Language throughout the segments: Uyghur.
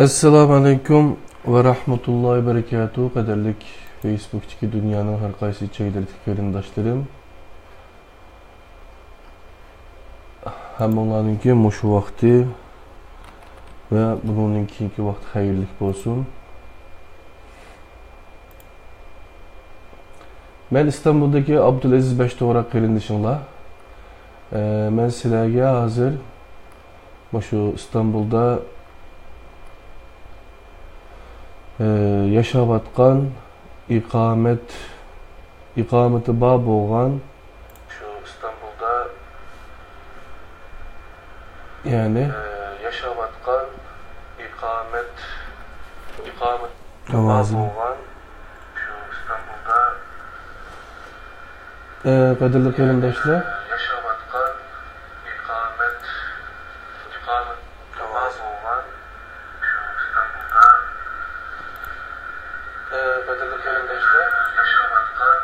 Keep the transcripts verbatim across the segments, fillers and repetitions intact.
ئەسسالامۇ ئەلەيكۇم ۋە رەھمەتۇللاھى ۋە بەرىكاتۇھ. قەدىرلىك فېيسبۇكتىكى دۇنيانىڭ ھەر قايسى جايلىرىدىكى قېرىنداشلىرىم، ھەممىڭلارنىڭكى مۇشۇ ۋاقتى ۋە بۇنىڭدىن كېيىنكى ۋاقتى خەيرلىك بولسۇن. مەن ئىستانبۇلدىكى ئابدۇلئەزىز بەشتوغراق قېرىندىشىڭلار. ئە، مەن سىلەرگە ھازىر مۇشۇ ئىستانبۇلدا، ئە، ياشاۋاتقان ئىقامەت، ئىقامىتى بار بولغان، شۇ ئىستانبۇلدا، يەنى، ئە، ياشاۋاتقان ئىقامەت، ئىقامىتى بار ئاۋازىم. بولغان، شۇ ئىستانبۇلدا، ئە، قەدىرلىك قېرىنداشلار. ياشاۋاتقان ئىقامەت، ئىقامىتى بار بولغان، شۇ ئىستانبۇلدا، ئە، قەدىرلىك قېرىنداشلار. ياشاۋاتقان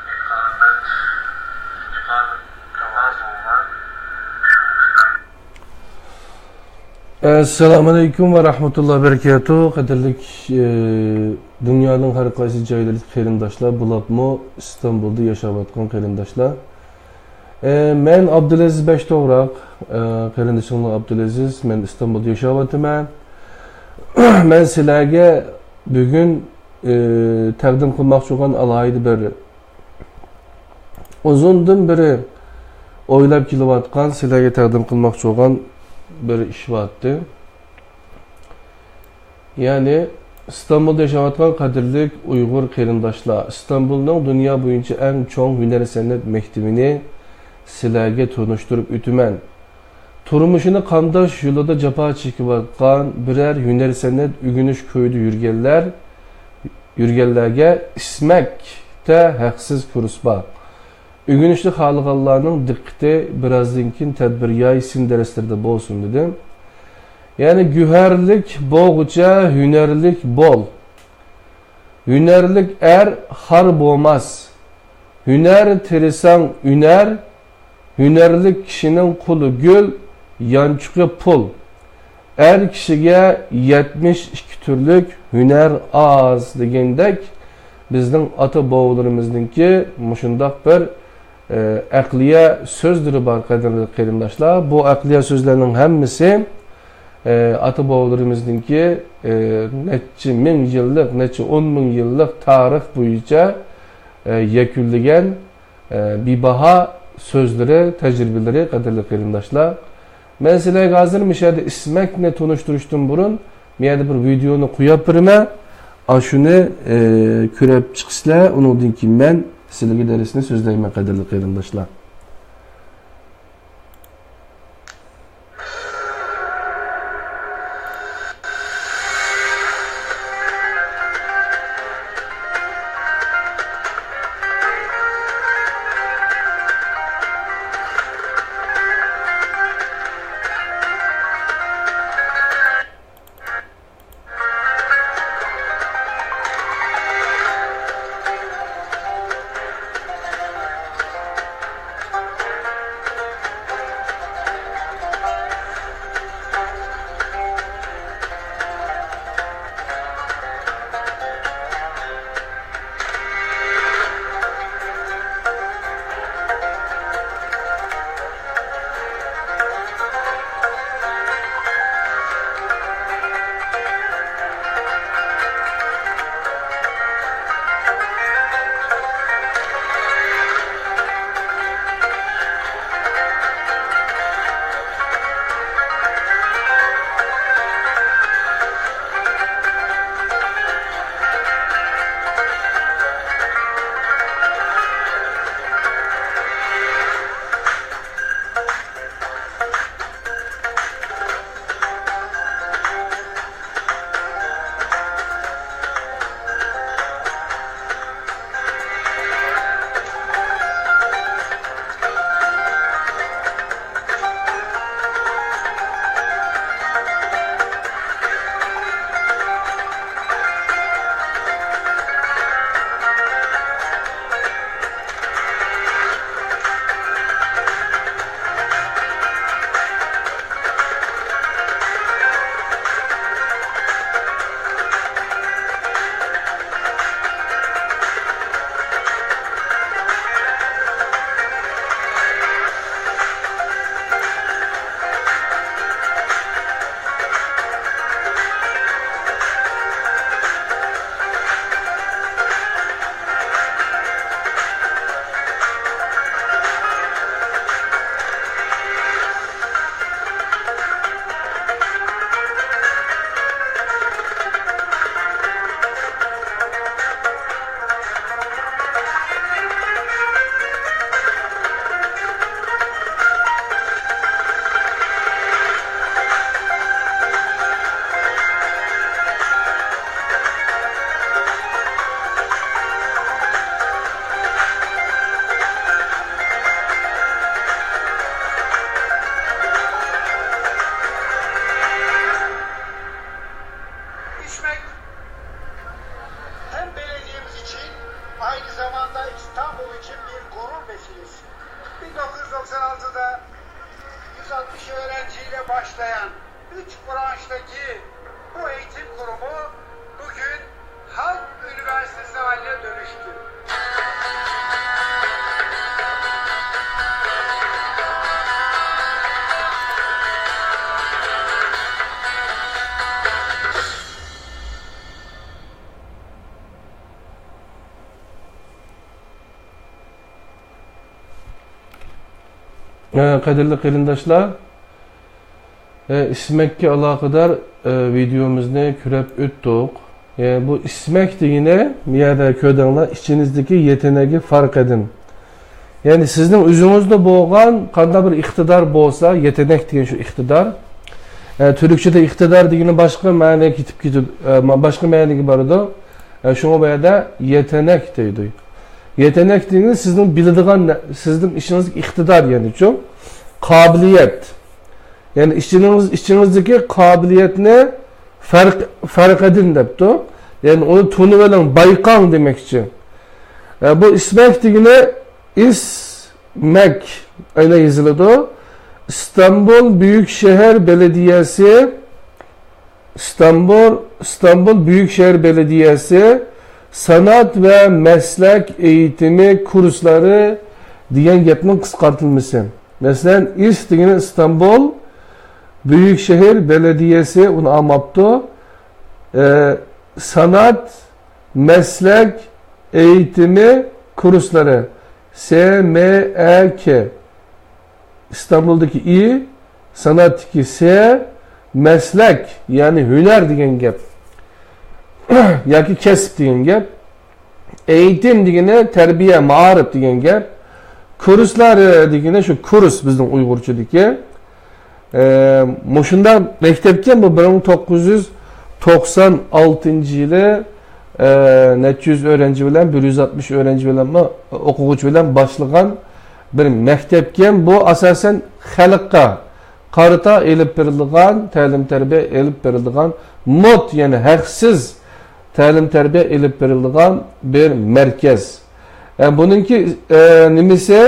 ئىقامەت، ئىقامىتى بار بولغان، شۇ ئىستانبۇلدا. ئەسسالامۇ ئەلەيكۇم ۋە رەھمەتۇللاھى ۋە بەرىكاتۇھ. قەدىرلىك، ئى، دۇنيانىڭ ھەر قايسى جايلىرىدىكى قېرىنداشلار، بولۇپمۇ ئىستانبۇلدا ياشاۋاتقان قېرىنداشلار. ئى، مەن ئابدۇلئەزىز بەشتوغراق، ئى، قېرىندىشىڭلار ئابدۇلئەزىز، مەن ئىستانبۇلدا ياشاۋاتىمەن. مەن سىلەرگە بۈگۈن، ئى، تەقدىم قىلماقچى بولغان ئالاھىدە بىر ئۇزۇندىن بېرى ئويلاپ كېلىۋاتقان، سىلەرگە تەقدىم قىلماقچى بولغان بىر ئىش بارتتى. يەنى ئىستانبۇلدا ياشاۋاتقان قەدىرلىك ئۇيغۇر قېرىنداشلار، ئىستانبۇلنىڭ دۇنيا بويىچە ئەڭ چوڭ ھۈنەر سەنئەت مەكتىپىنى سىلەرگە تونۇشتۇرۇپ ئۆتىمەن. تۇرمۇشىنى قامداش يولىدا جاپا چېكىۋاتقان بىرەر ھۈنەر سەنئەت ئۆگىنىش كويىدا يۈرگەنلەر، يۈرگەنلەرگە ئىسمەكتە ھەقسىز كۇرس بار. ئۆگىنىشنى خالىغانلارنىڭ دىققىتى بىرازدىن كېيىن تەدبىر ياي سىن دەرسلىرىدە بولسۇن، دېدىم. يەنى گۆھەرلىك بولغۇچە ھۈنەرلىك بول. ھۈنەرلىك ئەر خار بولماس. ھۈنەر تېرىساڭ ئۈنەر، ھۈنەرلىك كىشىنىڭ قولى گۈل، يانچۇقى پۇل. ئەر كىشىگە يەتمىش ئىككى تۈرلۈك ھۈنەر ئاز دېگەندەك، بىزنىڭ ئاتا-بوۋىلىرىمىزنىڭكى مۇشۇنداق بىر، ئە، ئەقلىيە سۆزلىرى بار، قەدىرلىك قېرىنداشلار. بۇ ئەقلىيە سۆزلەرنىڭ ھەممىسى، ئە، ئاتا-بوۋىلىرىمىزنىڭكى، ئە، نەچچە مىڭ يىللىق، نەچچە ئون مىڭ يىللىق تارىخ بويىچە، ئە، يەكۈنلىگەن ئە، بىباھا سۆزلىرى، تەجرىبىلىرى، قەدىرلىك قېرىنداشلار. مەن سىلەرگە ھازىر مۇشۇ يەردە ئىسمەكنى تونۇشتۇرۇشتىن بۇرۇن، مۇ يەردە بىر ۋىدېئونى قويۇپ بېرىمەن. ئاشۇنى، ئە، كۆرۈپ چىقىسىلەر، ئۇنىڭدىن كېيىن مەن سىلەرگە دەرسنى سۆزلەيمەن، قەدىرلىك قېرىنداشلار. Üç branştaki bu eğitim kurumu bugün Halk Üniversitesi haline dönüştü. قەدىرلىك قېرىنداشلار، ئىسمەككە ئالاقىدار ۋىدېيومىزنى كۆرۈپ ئۆتتۇق. بۇ ئىسمەك دېگىنى، بۇ يەردە كۆردۈڭلار، ئىچىڭىزدىكى يېتەنەكنى پەرق ئېدىڭ. يەنى سىزنىڭ ئۆزىڭىزدە بولغان قانداق بىر ئىقتىدار بولسا، يېتەنەك دېگەن شۇ ئىقتىدار. تۈركچىدە ئىقتىدار دېگىنى باشقا مەنىگە كېتىپ كېتىدۇ، باشقا مەنىگە بارىدۇ. شۇڭا بۇ يەردە يېتەنەك دەيدۇ. يېتەنەك دېگىنى سىزنىڭ بىلىدىغان، سىزنىڭ ئىچىڭىزدىكى ئىقتىدار، يەنى شۇ قابىلىيەت. يەنى ئىچىڭىز، ئىچىڭىزدىكى قابىلىيەتنى پەرق، پەرق ئېدىن دەپتۇ. يەنى ئۇنى تونۇۋېلىڭ، بايقاڭ دېمەكچى. بۇ ئىسمەك دېگىنى ئىسمەك ئەينە يېزىلىدۇ. ئىستانبۇل بۈيۈك شەھەر بەلەدىيەسى، ئىستانبۇل، ئىستانبۇل بۈيۈك شەھەر بەلەدىيەسى سانائەت ۋە مەسلەك ئېيتىمى كۇرسلىرى دېگەن گەپنىڭ قىسقارتىلمىسى. مەسىلەن، ئىس دېگىنى ئىستانبۇل بۈيۈك شەھەر بەلەدىيەسى ئۇنى ئالماپتۇ. ئە، سانائەت مەسلەك ئېيتىمى كۇرسلىرى، سمئك. ئىستانبۇلدىكى ئى، سانائەتتىكى س، مەسلەك، يەنى ھۈنەر دېگەن گەپ. ياكى كەسىپ دېگەن گەپ. ئېيتىم دېگىنى تەربىيە، مائارىپ دېگەن گەپ. كۇرسلار دېگىنى شۇ كۇرس بىزنىڭ ئۇيغۇرچىدىكى. ئە، مۇشۇنداق مەكتەپكەن بۇ بىر مىڭ توققۇز يۈز توقسان ئالتىنچى يىلى، ئە، نەچچە يۈز ئۆگەنچى بىلەن، بىر يۈز ئاتمىش ئۆگەنچى بىلەنمۇ، ئوقۇغۇچى بىلەن باشلىغان بىر مەكتەپكەن. بۇ ئاساسەن خەلققە قارىتا ئېلىپ بېرىلىدىغان، تەلىم-تەربىيە ئېلىپ بېرىلىدىغان مۇت، يەنى ھەقسىز تەلىم-تەربىيە ئېلىپ بېرىلىدىغان بىر مەركەز. ئە، بۇنىڭكى، ئە، نېمىسى؟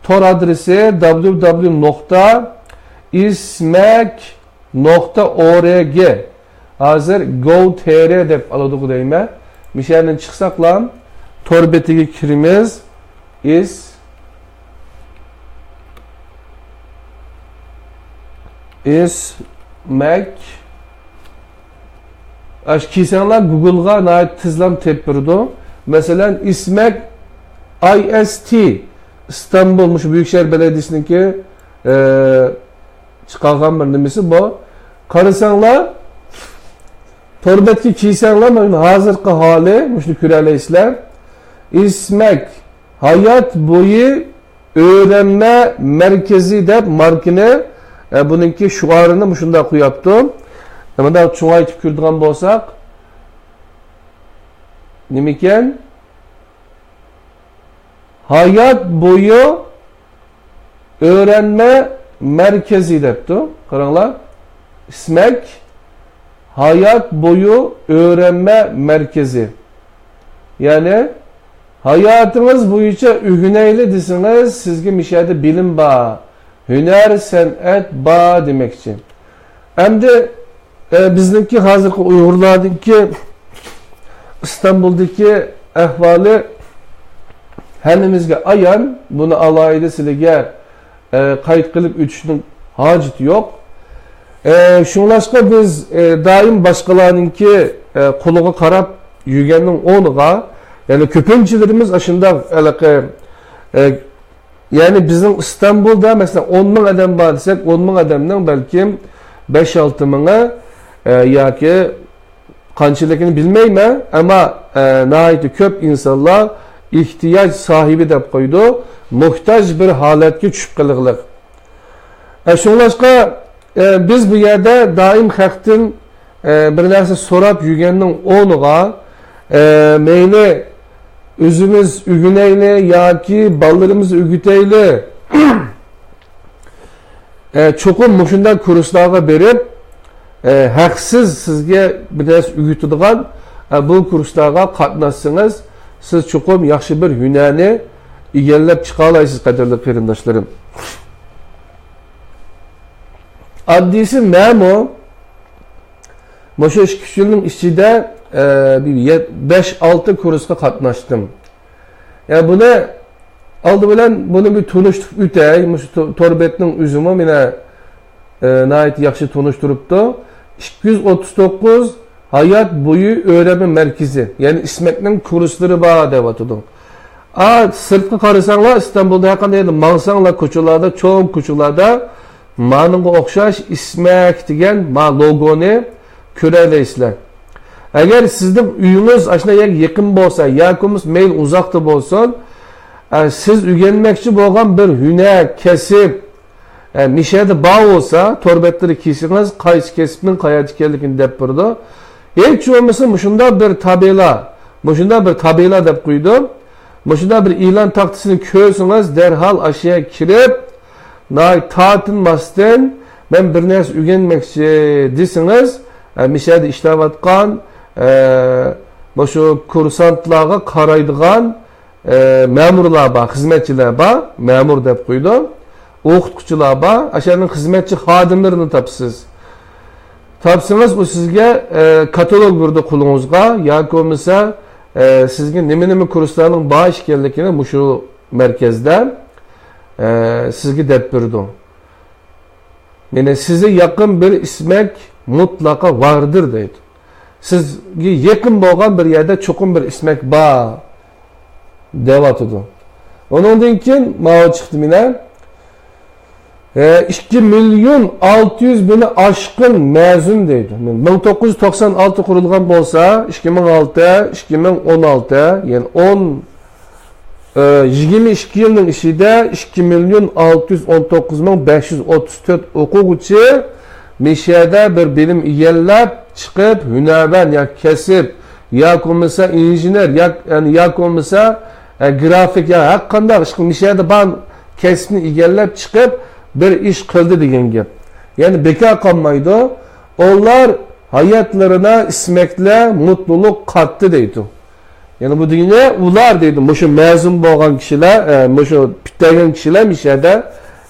تور ئادرېسى دابليۇ دابليۇ دابليۇ نۇقتا ئىسمەك نۇقتا ئو ئېر جى. ھازىر گوۋ تې رې دەپ ئالىدۇ دەيمەن. مۇشۇ يەردىن چىقساقلا، تور بېتىگە كىرىمىز. ئىس، ئىسمەك. ئاشۇ كىرسەڭلار گۇگلغا ناھايىتى تېزلا تېپىپ بېرىدۇ. مەسىلەن، ئىسمەك ئاي ئېس تى، ئىستانبۇل، مۇشۇ بۈيۈك شەھەر بەلەدىيىسىنىڭكى، ئە، چىقارغان بىر نېمىسى بۇ. قارىساڭلار، تور بەتكە كىرسەڭلار، مانا ھازىرقى ھالى، مۇشۇنى كۆرەلەيسىلەر. ئىسمەك، ھايات بويى ئۆرەنمە مەركىزى دەپ ماركىنى، ئە، بۇنىڭكى شوئارىنى مۇشۇنداق قويۇپتۇ. ئە، مۇنداق چوڭايتىپ كۆرىدىغان بولساق، نېمىكەن؟ ھايات بويى ئۆرەنمە مەركىزى دەپتۇ. قاراڭلار. ئىسمەك، ھايات بويى ئۆرەنمە مەركىزى. يەنى، ھاياتىڭىز بويىچە ئۆگىنەيلى دېسىڭىز، سىزگە مۇشۇ يەردە بىلىم بار، ھۈنەر، سەنئەت بار دېمەكچى. ئەمدى، ئە، بىزنىڭكى ھازىرقى ئۇيغۇرلارنىڭكى ئىستانبۇلدىكى ئەھۋالى ھەممىمىزگە ئايان، بۇنى ئالاھىدە سىلىگە، ئە، قايت قىلىپ ئۆتۈشنىڭ ھاجىتى يوق. ئە، شۇڭلاشقا بىز، ئە، دائىم باشقىلارنىڭكى، ئە، قولىغا قاراپ يۈرگەننىڭ ئورنىغا، يەنى كۆپىنچىلىرىمىز ئاشۇنداق ھېلىقى، ئە، يەنى بىزنىڭ ئىستانبۇلدا، مەسىلەن، ئون مىڭ ئادەم بار دېسەك، ئون مىڭ ئادەمنىڭ بەلكىم بەش-ئالتە مىڭى، ئە، ياكى قانچىلىكىنى بىلمەيمەن، ئەمما، ئە، ناھايىتى كۆپ ئىنسانلار ئېھتىياج ساھىبى دەپ قويىدۇ، موھتاج بىر ھالەتكە چۈشۈپ قېلىغلىق. ئە، شۇڭلاشقا، ئە، بىز بۇ يەردە دائىم خەقتىن، ئە، بىر نەرسە سوراپ يۈرگەننىڭ ئورنىغا، ئە، مەيلى ئۆزىمىز ئۆگىنەيلى ياكى بالىلىرىمىزنى ئۆگىتەيلى. ئە، چوقۇم مۇشۇنداق كۇرسلارغا بېرىپ، ئە، ھەقسىز سىزگە بىر نەرسە ئۆگىتىدىغان، ئە، بۇ كۇرسلارغا قاتناشسىڭىز، سىز چوقۇم ياخشى بىر ھۈنەرنى ئىگىلەپ چىقالايسىز، قەدىرلىك قېرىنداشلىرىم. ئاددىيسى مەنمۇ مۇشۇ ئىككى ئۈچ يىلنىڭ ئىچىدە، ئە، بىر يەت-، بەش-ئالتە كۇرسقا قاتناشتىم. يا بۇنى ئالدى بىلەن بۇنى بىر تونۇشتۇرۇپ ئۆتەي. مۇشۇ تو-، تور بەتنىڭ ئۆزىمۇ مانا، ئە، ناھايىتى ياخشى تونۇشتۇرۇپتۇ. ئىككى يۈز ئوتتۇز توققۇز ھايات بويى ئۆرەلمە مەركىزى، يەنى ئىسمەكنىڭ كۇرسلىرى بار دەۋاتىدۇ. ئا، سىرتقا قارىساڭلار، ئىستانبۇلدا ھەر قانداق يەردە ماڭساڭلار، كوچىلاردا، چوڭ كوچىلاردا مانىڭغا ئوخشاش ئىسمەك دېگەن ما لوگونى كۆرەلەيسىلەر. ئەگەر سىزنىڭ ئۆيىڭىز ئاشۇنداق يەرگە يېقىن بولسا، ياكى بولمىسا مەيلى ئۇزاقتا بولسۇن، ئە، سىز ئۆگەنمەكچى بولغان بىر ھۈنەر، كەسىپ، ئە، مىشەدە بار بولسا، تور بەتلىرى كىرسىڭىز، قايسى كەسىپنىڭ قەيەردە ئىكەنلىكىنى دەپ بېرىدۇ. ھېچ بولمىسا مۇشۇنداق بىر تابېلا، مۇشۇنداق بىر تابېلا دەپ قويدۇم. مۇشۇنداق بىر ئېلان تاختىسىنى كۆرسىڭىز، دەرھال ئاشۇ يەرگە كىرىپ، ناھايىتى تارتىنماستىن، مەن بىر نەرسە ئۆگەنمەكچى دېسىڭىز، ئە، مىشەدە ئىشلەۋاتقان، ئە، مۇشۇ كۇرسانتلارغا قارايدىغان ئە، مەمۇرلار بار، خىزمەتچىلەر بار، مەمۇر دەپ قويىدۇ. ئوقۇتقۇچىلار بار، ئاشۇلارنىڭ خىزمەتچى خادىملىرىنى تاپىسىز. تاپسىڭىز، ئۇ سىزگە، ئە، كاتالوگ بېرىدۇ قولىڭىزغا، ياكى بولمىسا، ئە، سىزگە نېمە-نېمە كۇرسلارنىڭ بار ئىكەنلىكىنى مۇشۇ مەركەزدە، ئە، سىزگە دەپ بېرىدۇ. يەنى سىزگە يېقىن بىر ئىسمەك مۇتلەقا ۋاردىر دەيدۇ. سىزگە يېقىن بولغان بىر يەردە چوقۇم بىر ئىسمەك بار دەۋاتىدۇ. ئۇنىڭدىن كېيىن ماۋۇ چىقتى مانا. ئە، ئىككى مىليون ئالتە يۈز مىڭنى ئاشقىن مەزۇن دەيدۇ. مىڭ توققۇز يۈز توقسان ئالتە قۇرۇلغان بولسا، ئىككى مىڭ ئالتە، ئىككى مىڭ ئون ئالتە، يەنى ئون ئە، يىگىرمە ئىككى يىلنىڭ ئىچىدە ئىككى مىليون ئالتە يۈز ئون توققۇز مىڭ بەش يۈز ئوتتۇز تۆت ئوقۇغۇچى مىشەدە بىر بىلىم ئىگىلەپ چىقىپ، ھۈنەرۋەن ياكى كەسىپ، ياكى بولمىسا ئىنژېنېر، ياك-، يەنى ياكى بولمىسا، ئە، گرافىك، يا ھەر قانداق ئىش قىل-، مىشەدە بار كەسىپنى ئىگىلەپ چىقىپ، بىر ئىش قىلدى دېگەن گەپ. يەنى بىكار قالمايدۇ. ئۇلار ھاياتلىرىنا ئىسمەكلە مۇتلۇلۇق قاتتى دەيدۇ. يەنى بۇ دېگىنى ئۇلار دەيدۇ، مۇشۇ مەزۇن بولغان كىشىلەر، ئە، مۇشۇ پۈتتۈرگەن كىشىلەر مۇشۇ يەردە،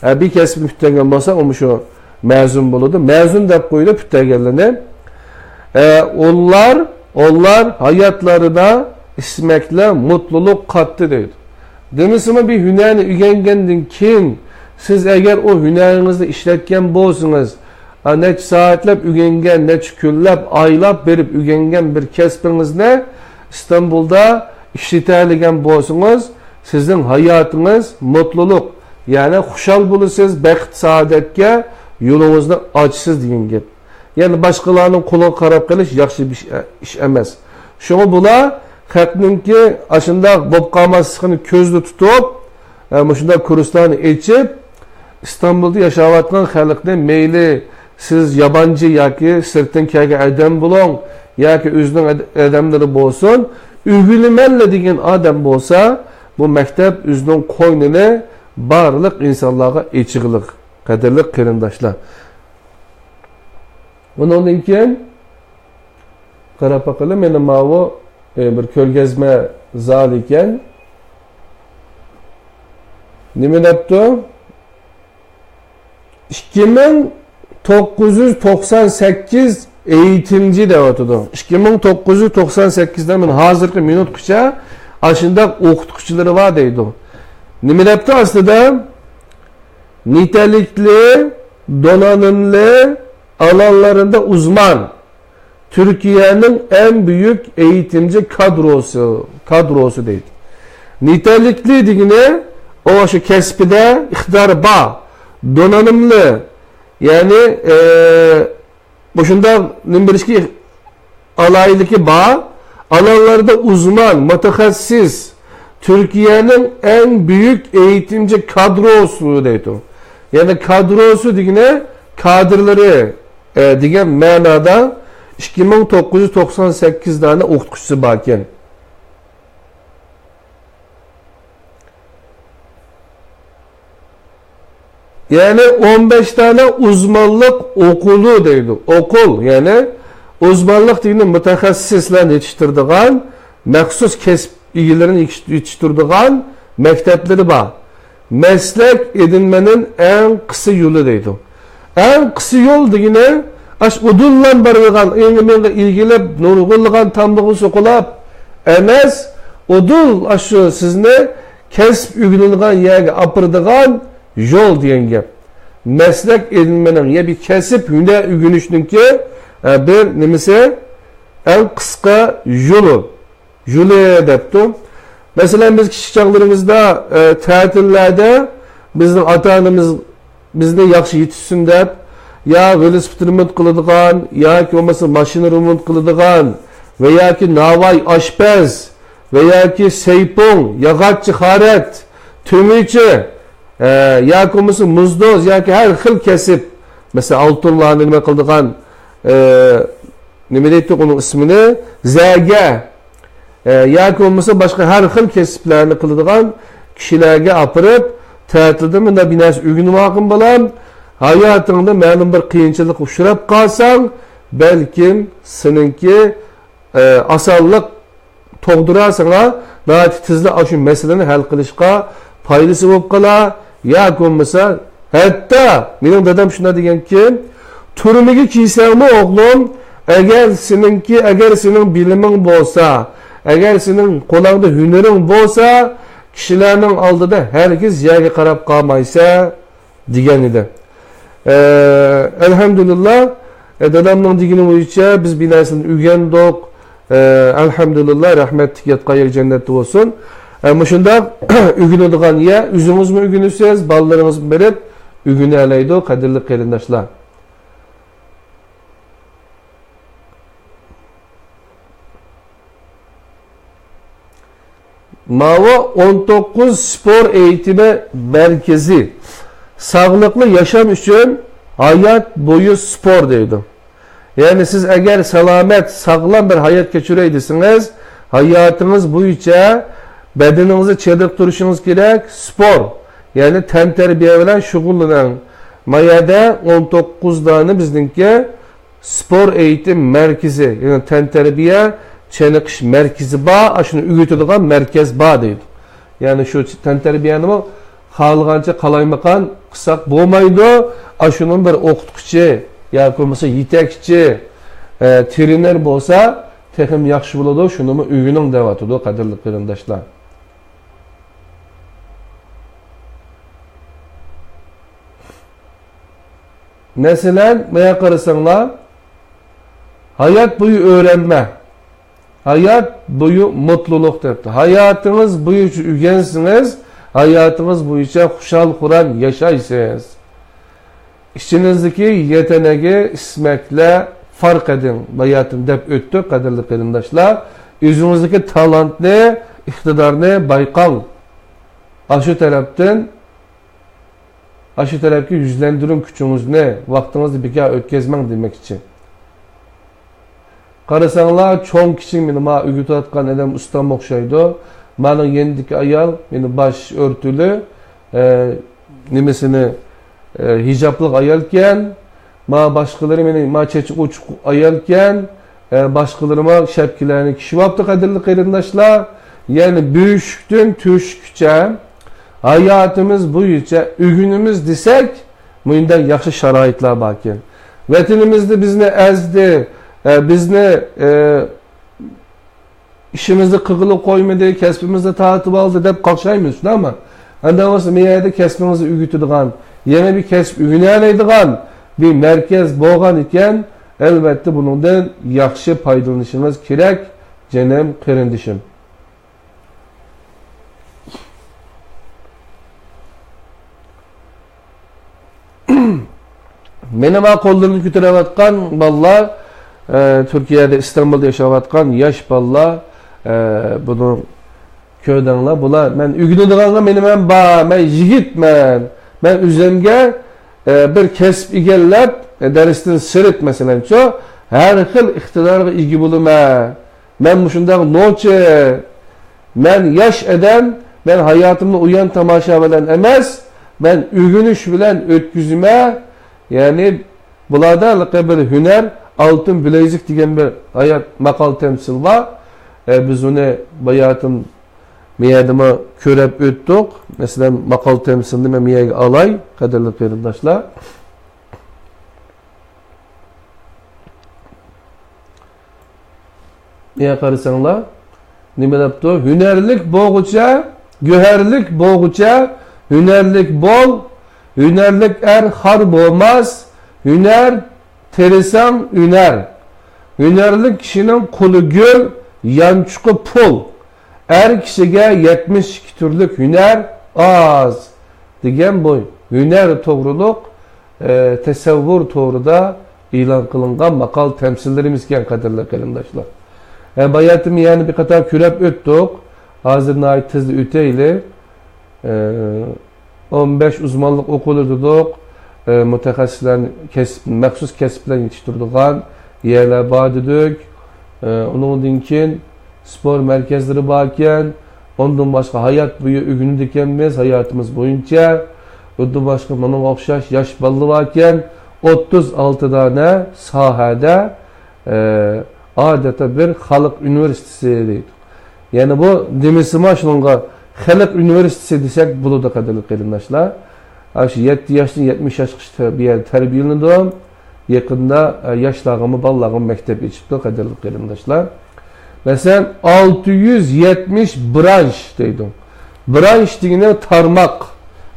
ئە، بىر كەسىپنى پۈتتۈرگەن بولسا، ئۇ مۇشۇ مەزۇن بولىدۇ. مەزۇن دەپ قويىدۇ پۈتتۈرگەنلەرنى. ئە، ئۇلار، ئۇلار ھاياتلىرىدا ئىسمەكلەر مۇتلۇلۇق قاتتى دەيدۇ. دېمىسىمۇ بىر ھۈنەرنى ئۆگەنگەندىن كېيىن، سىز ئەگەر ئۇ ھۈنەرىڭىزنى ئىشلەتكەن بولسىڭىز، ئا، نەچچە سائەتلەپ ئۆگەنگەن، نەچچە كۈنلەپ، ئايلاپ بېرىپ ئۆگەنگەن بىر كەسپىڭىزنى ئىستانبۇلدا ئىشلىتەلىگەن بولسىڭىز، سىزنىڭ ھاياتىڭىز مۇتلۇلۇق، يەنى خۇشال بولىسىز، بەخت-سائادەتكە يولىڭىزنى ئاچىسىز دېگەن گەپ. يەنى باشقىلارنىڭ قولىغا قاراپ قېلىش ياخشى بىر ئىش، ئىش ئەمەس. شۇڭا بۇلار خەقنىڭكى ئاشۇنداق بولۇپ قالماسلىقىنى كۆزدە تۇتۇپ، ئە، مۇشۇنداق كۇرسلارنى ئېچىپ، ئىستانبۇلدا ياشاۋاتقان خەلقنى، مەيلى سىز يابانچى ياكى سىرتتىن كەلگەن ئادەم بولۇڭ، ياكى ئۆزىنىڭ ئاد-، ئادەملىرى بولسۇن، ئۆگىنىمەنلا دېگەن ئادەم بولسا، بۇ مەكتەپ ئۆزىنىڭ قوينىنى بارلىق ئىنسانلارغا ئېچىغلىق، قەدىرلىك قېرىنداشلار. بۇنىڭدىن كېيىن قاراپ باقىلى، مېنىڭ ماۋۇ، ئى، بىر كۆرگەزمە زال ئىكەن. نېمە دەپتۇ؟ ئىككى مىڭ توققۇز يۈز توقسان سەككىز ئېيتىمچى دەۋاتىدۇ. ئىككى مىڭ توققۇز يۈز توقسان سەككىزدە مەن ھازىرقى مىنۇتقىچە ئاشۇنداق ئوقۇتقۇچىلىرى بار دەيدۇ. نېمە دەپتۇ ئاستىدا؟ نىتەلىكلى، دونانىملى، ئالانلارىندا ئۇزمان. تۈركىيەنىڭ ئەڭ بۈيۈك ئېيتىمچى كادروسى، كادروسى دەيدۇ. نىتەلىكلى دېگىنى ئۇ شۇ كەسپىدە ئىقتىدارى بار. دونانىملى، يەنى، ئە، مۇشۇنداق نېمە بىلىشكە ئالاھىدىلىكى بار. ئالانلاردا ئۇزمان، مۇتەخەسسىس، تۈركىيەنىڭ ئەڭ بۈيۈك ئېيتىمچى كادروسى دەيدۇ. يەنى كادروسى دېگىنى كادىرلىرى، ئە، دېگەن مەنادا ئىككى مىڭ توققۇز يۈز توقسان سەككىز دانە ئوقۇتقۇچىسى باركەن. يەنى ئون بەش دانە ئۇزمانلىق ئوقۇلى دەيدۇ. ئوقۇل، يەنى ئۇزمانلىق دېگىنى مۇتەخەسسىسلەرنى يېتىشتۈرىدىغان، مەخسۇس كەسىپ ئىگىلىرىنى يېتىش-، يېتىشتۈرىدىغان مەكتەپلىرى بار. مەسلەك ئېدىنمىنىڭ ئەڭ قىسا يولى دەيدۇ. ئەڭ قىسقا يول دېگىنى، ئاش ئۇدۇللا بارىدىغان، ئېڭى مېڭى ئېگىلىپ، نۇرغۇنلىغان تاملىغا سوقۇلاپ ئەمەس، ئۇدۇل ئاشۇ سىزنى كەسىپ ئۆگىنىدىغان يەرگە ئاپىرىدىغان يول دېگەن گەپ. مەسلەك ئىلمىنىڭ يا بىر كەسىپ ھۈنەر ئۆگىنىشنىڭكى، ئە، بىر نېمىسى، ئەڭ قىسقا يولى. يولى دەپتۇ. مەسىلەن، بىز كىچىك چاغلىرىمىزدا، ئە، تەتىللەردە بىزنىڭ ئاتا-ئانىمىز بىزنى ياخشى يېتىشسۇن دەپ، يا ۋېلىسىپىت رېمونت قىلىدىغان، ياكى بولمىسا ماشىنا رېمونت قىلىدىغان ۋە ياكى ناۋاي ئاشپەز ۋە ياكى سەيپۇڭ، ياغاچچى خارەت، تۆمۈرچى، ئە، ياكى بولمىسا مۇزدوز ياكى ھەر خىل كەسىپ، مەسىلەن، ئالتۇنلارنى نېمە قىلىدىغان، ئە، نېمە دەيتتۇق ئۇنىڭ ئىسمىنى؟ زەگە، ئە، ياكى بولمىسا باشقا ھەر خىل كەسىپلەرنى قىلىدىغان كىشىلەرگە ئاپىرىپ، تەتىلدە مۇنداق بىر نەرسە ئۆگىنىۋالغىن بالام، ھاياتىڭدا مەلۇم بىر قىيىنچىلىققا ئۇچراپ قالساڭ، بەلكىم سېنىڭكى ئە، ئاسانلىق تۇغدۇرار ساڭا، ناھايىتى تېزلا ئاشۇ مەسىلىنى ھەل قىلىشقا پايدىسى بولۇپ قالار. ياكى بولمىسا، ھەتتا مېنىڭ دادام شۇنداق دېگەنكى، تۈرمىگە كىرسەڭمۇ ئوغلۇم، ئەگەر سېنىڭكى، ئەگەر سېنىڭ بىلىمىڭ بولسا، ئەگەر سېنىڭ قولۇڭدا ھۈنىرىڭ بولسا، كىشىلەرنىڭ ئالدىدا ھەرگىز يەرگە قاراپ قالمايسەن. دېگەن ئىدى. ئە، ئەلھەمدۇلىللا، ئە، دادامنىڭ دېگىنى بويىچە بىز بىر نەرسىنى ئۆگەندۇق. ئە، ئەلھەمدۇلىللا، رەھمەتلىك ياتقان يېرى جەننەتتە بولسۇن. ئە، مۇشۇنداق ئۆگىنىدىغان يەر، ئۆزىڭىزمۇ ئۆگىنىسىز، بالىلىرىڭىزمۇ بېرىپ ئۆگىنەلەيدۇ، قەدىرلىك قېرىنداشلار. ماۋۇ ئون توققۇز سپور ئېيتىمى مەركىزى ساغلىقلىق ياشام ئۈچۈن ھايات بويى سپور دەيدۇ. يەنى سىز ئەگەر سالامەت، ساغلام بىر ھايات كەچۈرەي دېسىڭىز، ھاياتىڭىز بويىچە بەدىنىڭىزنى چېنىقتۇرۇشىڭىز كېرەك، سپور، يەنى تەنتەربىيە بىلەن شۇغۇللىنىڭ. ما يەردە ئون توققۇز دانە بىزنىڭكى سپور ئېيتىم مەركىزى، يەنى تەنتەربىيە چېنىقىش مەركىزى بار، ئاشۇنى ئۆگىتىدىغان مەركەز بار دەيدۇ. يەنى شۇ تەنتەربىيەنىمۇ خالىغانچە قالايمىقان قىلساق بولمايدۇ. ئاشۇنىڭ بىر ئوقۇتقۇچى ياكى بولمىسا يېتەكچى، ئە، ترېنېر بولسا تېخىمۇ ياخشى بولىدۇ. شۇنىمۇ ئۆگىنىڭ دەۋاتىدۇ، قەدىرلىك قېرىنداشلار. مەسىلەن، مايا قارىساڭلار، ھايات بويى ئۆرەنمە، ھايات بويى مۇتلۇلۇق دەپتۇ. ھاياتىڭىز بويىچە ئۆگەنسىڭىز، ھاياتىڭىز بويىچە خۇشال-خۇرام ياشايسىز. ئىچىڭىزدىكى يەتەنەگە ئىسمەكلەر پارق ئېدىڭ، باياتىن دەپ ئۆتتۇق، قەدىرلىك قېرىنداشلار. ئۆزىڭىزدىكى تالانتنى، ئىقتىدارنى بايقاڭ. ئاشۇ تەرەپتىن ئاشۇ تەرەپكە يۈزلەندۈرۈڭ كۈچىڭىزنى، ۋاقتىڭىزنى بىكار ئۆتكۈزمەڭ دېمەكچى. قارىساڭلار، چوڭ كىچىك مېنى ما ئۆگىتىۋاتقان ئادەم ئۇستام ئوخشايدۇ. مانىڭ يېنىدىكى ئايال مېنى باش ئۆرتۈلى، ئە، نېمىسىنى، ئە، ھىجابلىق ئايالكەن. ما باشقىلىرى مېنى ما چېچى ئوچۇق ئايالكەن. ئە، باشقىلىرىمۇ شەپكىلەرنى كىيىۋاپتۇ، قەدىرلىك قېرىنداشلار. يەنى بۆشۈكتىن تۆشۈككىچە ھاياتىمىز بويىچە ئۆگىنىمىز دېسەك، مۇنداق ياخشى شارائىتلار باركەن. ۋەتىنىمىزدە بىزنى ئەزدى، ئە، بىزنى، ئە، ئىشىمىزنى قىلغىلى قويمىدى، كەسپىمىزنى تارتىپ ئالدى دەپ قاقشايمىز، شۇنداقمۇ؟ ئەندى بولمىسا، مەيەردە كەسپىڭىزنى ئۆگىتىدىغان، يەنە بىر كەسىپ ئۆگىنەلەيدىغان بىر مەركەز بولغان ئىكەن، ئەلۋەتتە بۇنىڭدىن ياخشى پايدىلىنىشىڭىز كېرەك، جېنىم قېرىندىشىم. مېنى ما قوللىرىنى كۆتۈرۈۋاتقان بالىلار، ئە، تۈركىيەدە، ئىستانبۇلدا ياشاۋاتقان ياش بالىلار، ئە، بۇنى كۆردۈڭلار، بۇلار، مەن ئۆگىنىدىغانغا مېنى مەن بار، مەن يىگىتمەن، مەن ئۆزۈمگە، ئە، بىر كەسىپ ئىگىلەپ، ئە، دەرستىن سىرت، مەسىلەنچۇ، ھەر خىل ئىقتىدارغا ئىگە بولىمەن. مەن مۇشۇنداق نوچى، مەن ياش ئادەم، مەن ھاياتىمنى ئويۇن تاماشا بىلەن ئەمەس، مەن ئۆگىنىش بىلەن ئۆتكۈزىمەن. يەنى بۇلاردا ھېلىقى بىر ھۈنەر، ئالتۇن بىلەيزۈك دېگەن بىر ھايات ماقال تەمسىل بار. ئە، بىز ئۇنى باياتىن مىيەدىمۇ كۆرۈپ ئۆتتۇق. مەسىلەن، ماقال تەمسىلنى مەن مىيەگە ئالاي، قەدىرلىك قېرىنداشلار. يا قارىساڭلار، نېمە دەپتۇ؟ ھۈنەرلىك بولغۇچە، گۆھەرلىك بولغۇچە، ھۈنەرلىك بول، ھۈنەرلىك ئەر خار بولماس، ھۈنەر تېرىساڭ ئۈنەر. ھۈنەرلىك كىشىنىڭ قولى گۈل، يانچۇقى پۇل. ئەر كىشىگە يەتمىش ئىككى تۈرلۈك ھۈنەر ئاز، دېگەن بۇ ھۈنەر توغرۇلۇق، ئە، تەسەۋۋۇر توغرىدا ئېلان قىلىنغان ماقال تەمسىللىرىمىزكەن، قەدىرلىك قېرىنداشلار. ئە، باياتىمۇ يەنە بىر قاتار كۆرۈپ ئۆتتۇق. ھازىر ناھايىتى تېزلا ئۆتەيلى. ئە، ئون بەش ئۇزمانلىق ئوقۇلى دېدۇق. ئە، مۇتەخەسسىسلەرنى كەسىپ، مەخسۇس كەسىپ بىلەن يېتىشتۈرىدىغان يەرلەر بار دېدۇق. ئە، ئۇنىڭدىن كېيىن سپورت مەركەزلىرى باركەن. ئۇندىن باشقا ھايات بويى ئۆگىنىدىكەنمىز، ھاياتىمىز بويىچە. ئۇندىن باشقا مۇنىڭغا ئوخشاش ياش بالىلار باركەن. ئوتتۇز ئالتە دانە ساھەدە، ئە، ئادەتتە بىر خەلق ئۇنىۋېرسىتېتى دەيدۇ. يەنى بۇ دېمىسىمۇ شۇنىڭغا خەلق ئۇنىۋېرسىتېتى دېسەك بولىدۇ، قەدىرلىك قېرىنداشلار. ئاشۇ يەتتە ياشتىن يەتمىش ياشقىچە بۇ يەردە تەربىيەلىنىدۇ. يېقىندا، ئە، ياشلارغىمۇ، بالىلارغىمۇ مەكتەپ ئېچىپتۇ، قەدىرلىك قېرىنداشلار. مەسىلەن، ئالتە يۈز يەتمىش برانش دەيدۇ. برانش دېگىنى تارماق.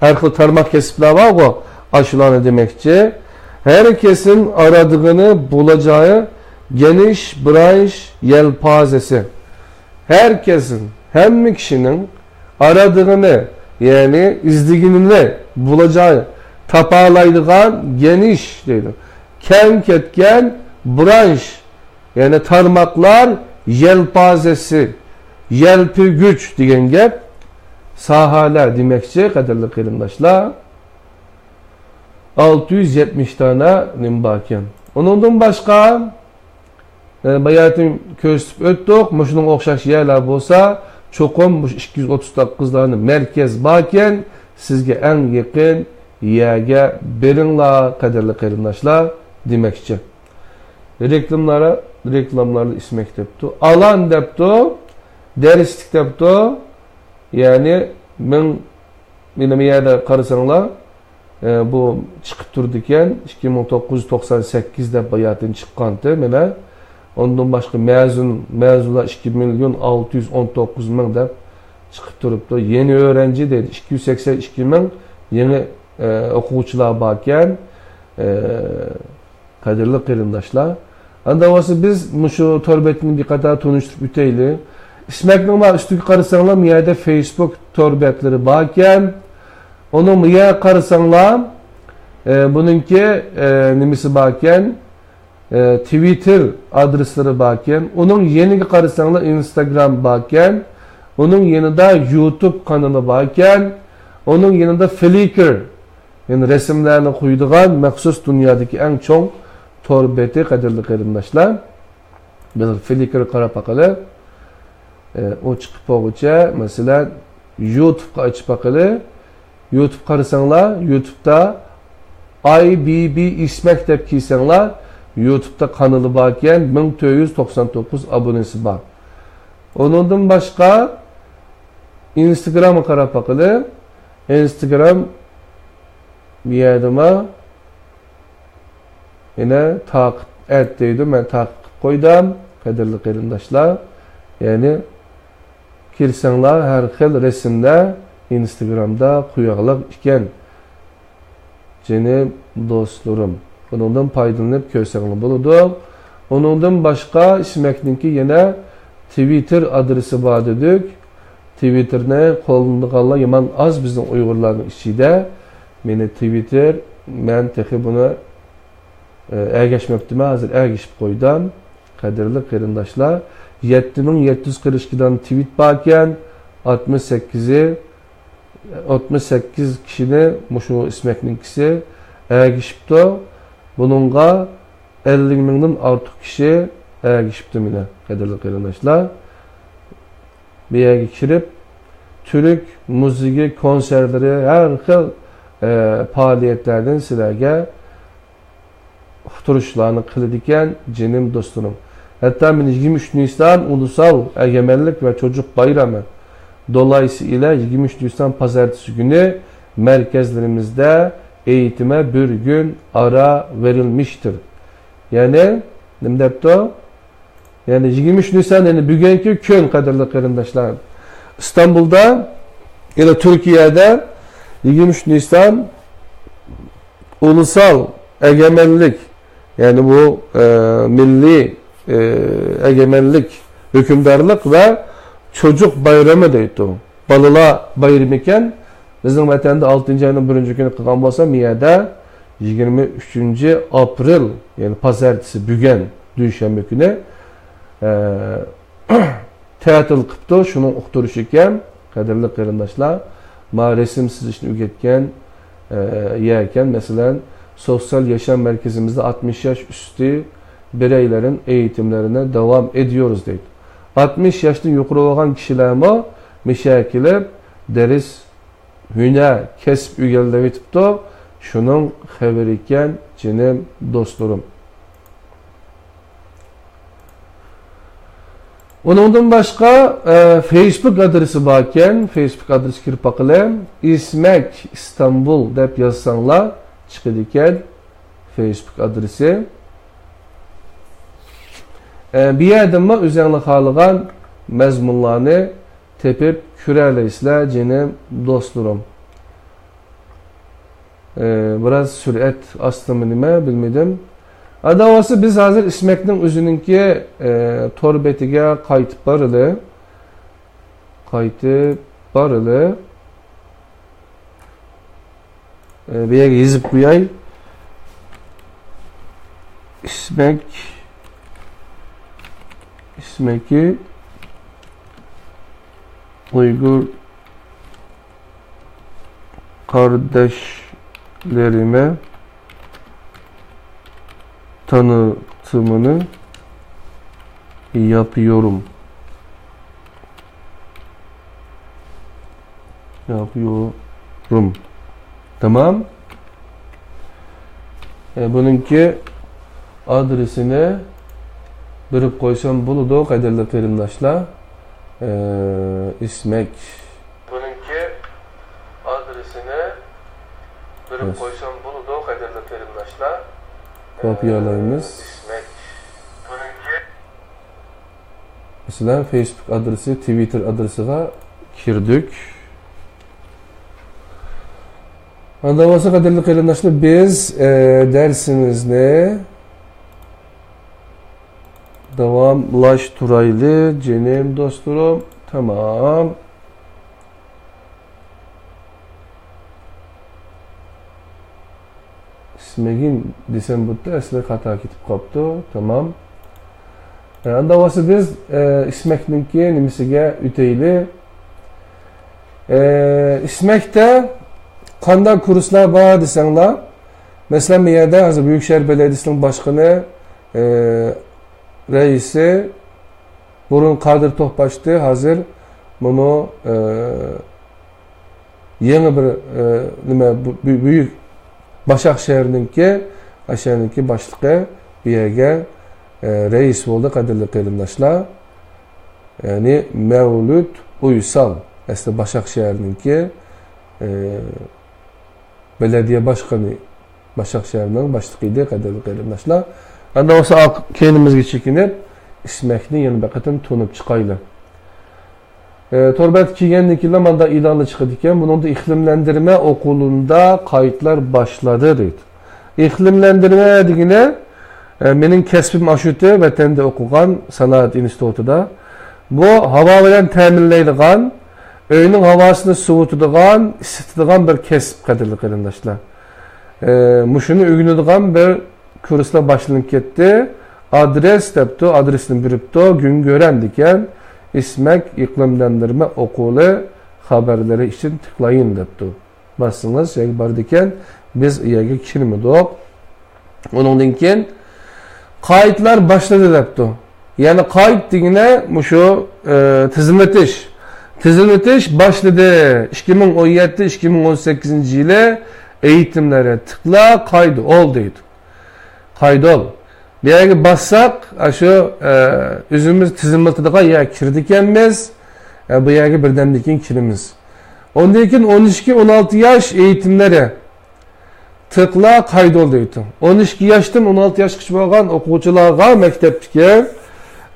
ھەر خىل تارماق كەسىپلەر بارغۇ، ئاشۇلارنى دېمەكچى. ھەر كەسىم ئارادىغىنى بولىدىغان گېنىش برانش يەلپازىسى. ھەر كەسىم، ھەممە كىشىنىڭ ئارادىغىنى، يەنى ئىزدىگىنىنى بولىدىغان، تاپالايدىغان گېنىش دەيدۇ. كەڭ كەتكەن برانش، يەنى تارماقلار يەلپازىسى، يەلپۈگۈچ دېگەن گەپ، ساھەلەر دېمەكچى، قەدىرلىك قېرىنداشلار. ئالتە يۈز يەتمىش دانە نېمە باركەن. ئۇنىڭدىن باشقا، ئە، باياتىن كۆرسىتىپ ئۆتتۇق، مۇشۇنىڭغا ئوخشاش يەرلەر بولسا، چوقۇم مۇشۇ ئىككى يۈز ئوتتۇز توققۇز دانە مەركەز باركەن، سىزگە ئەڭ يېقىن يەرگە بېرىڭلار، قەدىرلىك قېرىنداشلار، دېمەكچى. رېكلاملار، رېكلاملاردا ئىسمەك دەپتۇ. ئالان دەپتۇ، دەرسلىك دەپتۇ. يەنى مىڭ، مېنى بۇ يەردە قارىساڭلار، ئە، بۇ چىقىپ تۇرىدىكەن، ئىككى مىڭ توققۇز يۈز توقسان سەككىز دەپ باياتىن چىققانتى، مانا. ئۇندىن باشقا مەزۇن، مەزۇنلار ئىككى مىليون ئالتە يۈز ئون توققۇز مىڭ دەپ چىقىپ تۇرۇپتۇ. يېڭى ئۆرەنجى دەيدۇ، ئىككى يۈز سەكسەن ئىككى مىڭ يېڭى، ئە، ئوقۇغۇچىلار باركەن. ئە، قەدىرلىك قېرىنداشلار، ئاندا بولسا بىز مۇشۇ تور بېتىنى بىر قاتار تونۇشتۇرۇپ ئۆتەيلى. ئىسمەكنىڭ مانا ئۈستىگە قارىساڭلار، بۇ يەردە فېيسبۇك تور بەتلىرى باركەن. ئۇنىڭ بۇ يەرگە قارىساڭلار، ئە، بۇنىڭكى، ئە، نېمىسى باركەن، ئە، تىۋىتتېر ئادرېسلىرى باركەن. ئۇنىڭ يېنىگە قارىساڭلار، ئىنستاگرام باركەن. ئۇنىڭ يېنىدا يۇتۇب قانىلى باركەن. ئۇنىڭ يېنىدا فلىكر، يەنى رەسىملەرنى قويىدىغان مەخسۇس دۇنيادىكى ئەڭ چوڭ تور بېتى، قەدىرلىك قېرىنداشلار. بىز فلىكرغا قاراپ باقىلى. ئە، ئۇ چىقىپ بولغۇچە، مەسىلەن، يۇتۇبقا ئېچىپ باقىلى. يۇتۇب قارىساڭلار، يۇتۇبتا ئاي بى بى ئىسمەك دەپ كىرسەڭلار، يۇتۇبتا قانىلى باركەن، مىڭ تۆت يۈز توقسان توققۇز ئابۇنىسى بار. ئۇنىڭدىن باشقا، ئىنستاگرامغا قاراپ باقىلى. ئىنستاگرام بۇ يەردىمۇ يەنە تاقىت ئەت دەيدۇ، مەن تاقىت قىلىپ قويدۇم، قەدىرلىك قېرىنداشلار. يەنى كىرسەڭلار، ھەر خىل رەسىملەر ئىنستاگرامدا قويۇلغان ئىكەن. جېنىم دوستلىرىم، بۇنىڭدىن پايدىلىنىپ كۆرسەڭلار بولىدۇ. ئۇنىڭدىن باشقا ئىسمەكنىڭكى يەنە تىۋىتتېر ئادرېسى بار دېدۇق. تىۋىتتېرنى قوللىنىدىغانلار يامان ئاز بىزنىڭ ئۇيغۇرلارنىڭ ئىچىدە. مېنى تىۋىتتېر، مەن تېخى بۇنى، ئە، ئەگەشمەپتىمەن، ھازىر ئەگىشىپ قويدۇم. قەدىرلىك قېرىنداشلار، يەتتە مىڭ يەتتە يۈز قىرىق ئىككى دانە تىۋىت باركەن، ئاتمىش سەككىزى، ئاتمىش سەككىز كىشىنى مۇشۇ ئىسمەكنىڭكىسى ئەگىشىپتۇ. بۇنىڭغا ئەللىك مىڭدىن ئارتۇق كىشى ئەگىشىپتۇ مانا، قەدىرلىك قېرىنداشلار. بۇ يەرگە كىرىپ، تۈرك مۇزىكا كونسېرتلىرى، ھەر خىل، ئە، پائالىيەتلەردىن سىلەرگە ئۇقتۇرۇشلارنى قىلىدىكەن، جېنىم دوستلىرىم. ھەتتا مانا يىگىرمە ئۈچ نىسان ئۇلۇسال ئەگەمەنلىك ۋە چوچۇق بايرىمى دولايىسى ئىلە يىگىرمە ئۈچ نىسان پازارتىسى كۈنى مەركەزلىرىمىزدە ئېيتىمە بىر كۈن ئارا بېرىلمىشتۇر. يەنى، نېمە دەپتۇ؟ يەنى يىگىرمە ئۈچ نىسان، يەنى بۈگۈنكى كۈن، قەدىرلىك قېرىنداشلار. ئىستانبۇلدا، يەنى تۈركىيەدە يىگىرمە ئۈچ نىسان ئۇلۇسال ئەگەمەنلىك، يەنى بۇ، ئە، مىللىي، ئە، ئەگەمەنلىك، ھۆكۈمدارلىق ۋە چوچۇق بايرىمى دەيدۇ. بالىلار بايرىمى ئىكەن. بىزنىڭ ۋەتەندە ئالتىنچى ئاينىڭ بىرىنچى كۈنى قىلغان بولسا، مىيەدە يىگىرمە ئۈچىنچى ئاپرېل، يەنى پازارتىسى، بۈگۈن، دۈشەنبە كۈنى، ئە، تەتىل قىپتۇ، شۇنىڭ ئۇقتۇرۇشى ئىكەن، قەدىرلىك قېرىنداشلار. ما رەسىم سىزىشنى ئۆگەتكەن، ئە، يەر ئىكەن. مەسىلەن، سوتسىيال ياشام مەركىزىمىزدە ئاتمىش ياش ئۈستى بىرەيلەرنىڭ ئېيتىملىرىنى داۋام ئېدىيورۇز دەيدۇ. ئاتمىش ياشتىن يۇقىرى بولغان كىشىلەرمۇ مىشەگە كېلىپ، دەرس، ھۈنەر، كەسىپ ئۆگەنلەۋېتىپتۇ. شۇنىڭ خەۋىرى ئىكەن، جېنىم دوستلىرىم. ئۇنىڭدىن باشقا، ئە، فېيسبۇك ئادرېسى باركەن. فېيسبۇك ئادرېسىغا كىرىپ باقىلى. ئىسمەك ئىستانبۇل دەپ يازساڭلار چىقىدىكەن فېيسبۇك ئادرېسى. ئە، بۇ يەردىنمۇ ئۆزەڭلار خالىغان مەزمۇنلارنى تېپىپ كۆرەلەيسىلەر، جېنىم دوستلىرىم. ئى، بىراز سۈرئەت ئاستىمۇ نېمە، بىلمىدىم. ئانداق بولسا بىز ھازىر ئىسمەكنىڭ ئۆزىنىڭكى، ئى، تور بېتىگە قايتىپ بارىلى. قايتىپ بارىلى. ئى، بۇ يەرگە يېزىپ قوياي. ئىسمەك، ئىسمەكى ئۇيغۇر قارداشلىرىمە تانىتىمىنى ياپىيورۇم. ياپىيورۇم. تامام. ئە، بۇنىڭكى ئادرېسىنى بېرىپ قويسام بولىدۇ، قەدىرلىك قېرىنداشلار. ئە، ئىسمەك. بۇنىڭكى ئادرېسىنى بېرىپ قويسام بولىدۇ، قەدىرلىك قېرىنداشلار. كوپىيالايمىز. ئىسمەك. بۇنىڭكى مەسىلەن، فېيسبۇك ئادرېسى، تىۋىتتېر ئادرېسىغا كىردۇق. ئاندىن بولسا، قەدىرلىك قېرىنداشلار، بىز، ئە، دەرسىمىزنى داۋاملاشتۇرايلى، جېنىم دوستلىرىم. تامام. ئىسمەگىن دېسەم بولۇپتۇ، ئەسلى خاتا كېتىپ قاپتۇ. تامام. ئە، ئانداق بولسا بىز، ئە، ئىسمەكنىڭكى نېمىسىگە ئۆتەيلى. ئە، ئىسمەكتە قانداق كۇرسلار بار دېسەڭلار، مەسىلەن، بۇ يەردە ھازىر بۈيۈك شەھەر بەلەدىيىسىنىڭ باشقىنى، ئە، رەئىسى بۇرۇن قادىر توپباشتى، ھازىر مۇنۇ، ئە، يېڭى بىر، ئە، نېمە، بۇ، بۈ-، بۈيۈك باشاق شەھىرىنىڭكى، ئاشۇنىڭكى باشلىقى بۇ يەرگە، ئە، رەئىس بولدى، قەدىرلىك قېرىنداشلار. يەنى مەۋلۇت ئۇيسال، ئەسلى باشاق شەھىرىنىڭكى، ئە، بەلەدىيە باشقىنى، باشاق شەھىرىنىڭ باشلىقى ئىدى، قەدىرلىك قېرىنداشلار. ئەمدى بولسا ئارقا-، كەينىمىزگە چېكىنىپ، ئىسمەكنى يەنە بىر قېتىم تونۇپ چىقايلى. ئە، تور بەتكە كىرگەندىن كېيىنلا ماندا ئېلانلار چىقىدىكەن. بۇنىڭدا ئىقلىملەندۈرمە ئوقۇلىنىدا قايتلار باشلىدى دەيدۇ. ئىقلىملەندۈرمە دېگىنى، ئە، مېنىڭ كەسپىم ئاشۇتى، ۋەتەندە ئوقۇغان سانائەت ئىنستىتۇتىدا. بۇ ھاۋا بىلەن تەمىنلەيدىغان، ئۆينىڭ ھاۋاسىنى سوۋۇتىدىغان، ئىسسىتىدىغان بىر كەسىپ، قەدىرلىك قېرىنداشلار. ئە، مۇشۇنى ئۆگىنىدىغان بىر كۇرسلار باشلىنىپ كەتتى. ئادرېس دەپتۇ، ئادرېسنى بېرىپتۇ، گۈڭگۆرەندىكەن، ئىسمەك ئىقلىملەندۈرمە ئوقۇلى خەۋەرلىرى ئۈچۈن تىكلايىن دەپتۇ. باسسىڭىز، يەرگە بارىدىكەن، بىز يەرگە كىرمىدۇق. ئۇنىڭدىن كېيىن قايتلار باشلىدى دەپتۇ. يەنى قايت دېگىنى مۇشۇ، ئە، تىزىملىتىش. تىزىملىتىش باشلىدى. ئىككى مىڭ ئون يەتتە، ئىككى مىڭ ئون سەككىزىنچى يىلى ئېيتىملىرى تىكلا قايت ئول دەيدۇ. قايدول. بۇ يەرگە باسساق، ئاشۇ، ئە، ئۆزىمىز تىزىملىتىدىغان يەرگە كىرىدىكەنمىز. ئە، بۇ يەرگە بىردەمدىن كېيىن كىرىمىز. ئۇندىن كېيىن ئون ئىككى، ئون ئالتە ياش ئېيتىملىرى. تىكلا قايدول دەيدۇ. ئون ئىككى ياشتىن ئون ئالتە ياشقىچە بولغان ئوقۇغۇچىلارغا مەكتەپتىكى،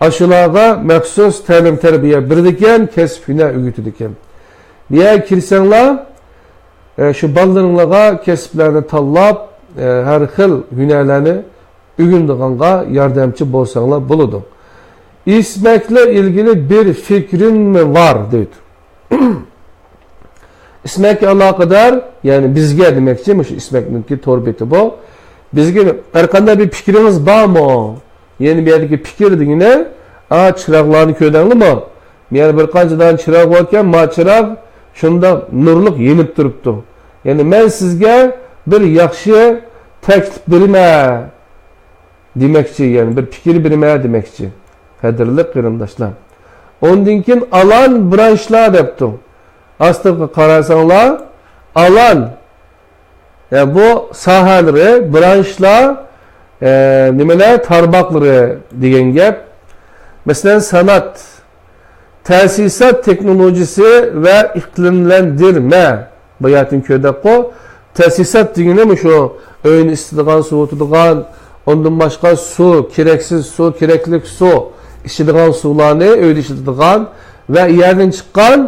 ئاشۇلارغا مەخسۇس تەلىم-تەربىيە بېرىدىكەن، كەسىپ-ھۈنەر ئۆگىتىدىكەن. بۇ يەرگە كىرسەڭلار، ئە، شۇ بالىلىرىڭلارغا كەسىپلەرنى تاللاپ، ئە، ھەر خىل ھۈنەرلەرنى ئۆگىنىدىغانغا ياردەمچى بولساڭلار بولىدۇ. ئىسمەكلە ئىلگىلى بىر فىكرىم بار دەيدۇ. ئىسمەككە ئالاقىدار، يەنى بىزگە دېمەكچى، مۇشۇ ئىسمەكنىڭكى تور بېتى بۇ. بىزگە ھەر قانداق بىر پىكرىڭىز بارمۇ؟ يەنى بۇ يەردىكى پىكىر دېگىنى، ئا، چىراغلارنى كۆردۈڭلارمۇ؟ يەنى بىر قانچە دانە چىراغ باركەن، ما چىراغ شۇنداق نۇرلۇق يېنىپ تۇرۇپتۇ. يەنى مەن سىزگە بىر ياخشى تەكلىپ بېرىمەن دېمەكچى، يەنى بىر پىكىر بېرىمەن دېمەكچى. قەدىرلىك قېرىنداشلار. ئۇندىن كېيىن ئالان برانشلار دەپتۇ. ئاستىغا قارىساڭلار، ئالان، يا بۇ ساھەلىرى، برانشلار، ئە، نېمىلەر، تارماقلىرى دېگەن گەپ. مەسىلەن، سانائەت، تەسىسات تېخنولوگىيىسى ۋە ئىقلىملەندۈرمە. باياتىن كۆردۇققۇ. تەسىسات دېگىنى مۇشۇ ئۆينى ئىسسىتىدىغان، سوۋۇتىدىغان، ئۇندىن باشقا سۇ، كېرەكسىز سۇ، كېرەكلىك سۇ، ئىچىدىغان سۇلارنى ئۆيدە ئىشلىتىدىغان ۋە يەردىن چىققان،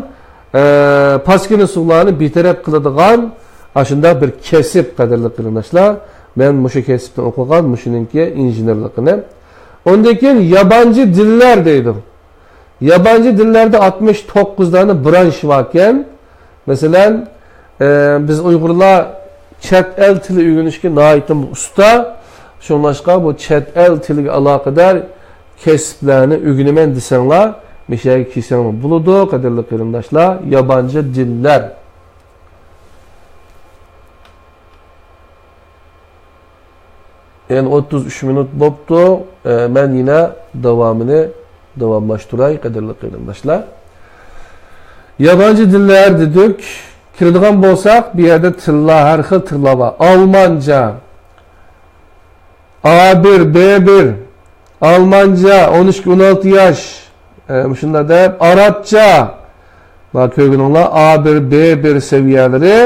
ئە، پاسكىنا سۇلارنى بىتەرەپ قىلىدىغان ئاشۇنداق بىر كەسىپ، قەدىرلىك قېرىنداشلار. مەن مۇشۇ كەسىپنى ئوقۇغان، مۇشۇنىڭكى ئىنژېنېرلىقىنى. ئۇندىن كېيىن يابانچى دىللار دەيدۇ. يابانچى دىللاردا ئاتمىش توققۇز دانە برانش باركەن. مەسىلەن، ئە، بىز ئۇيغۇرلار چەت ئەل تىلى ئۆگىنىشكە ناھايىتى ئۇستا. شۇڭلاشقا بۇ چەت ئەل تىلىگە ئالاقىدار كەسىپلەرنى ئۆگىنىمەن دېسەڭلار، مۇشۇ يەرگە كەلسەڭلار بولىدۇ، قەدىرلىك قېرىنداشلار. يابانچى دىللار. يەنە ئوتتۇز ئۈچ مىنۇت بوپتۇ. ئە، مەن يەنە داۋامىنى داۋاملاشتۇراي، قەدىرلىك قېرىنداشلار. يابانچى دىللار دېدۇق. كىرىدىغان بولساق، بۇ يەردە تىللار، ھەر خىل تىللار بار. ئالمانچە، ئا بىر، بې بىر، ئالمانچە، ئون ئىككى، ئون ئالتە ياش، ئە، مۇشۇنداق دەپ، ئارابچە، مانا كۆرگىنىڭلار، ئا بىر، بې بىر سەۋىيەلىرى.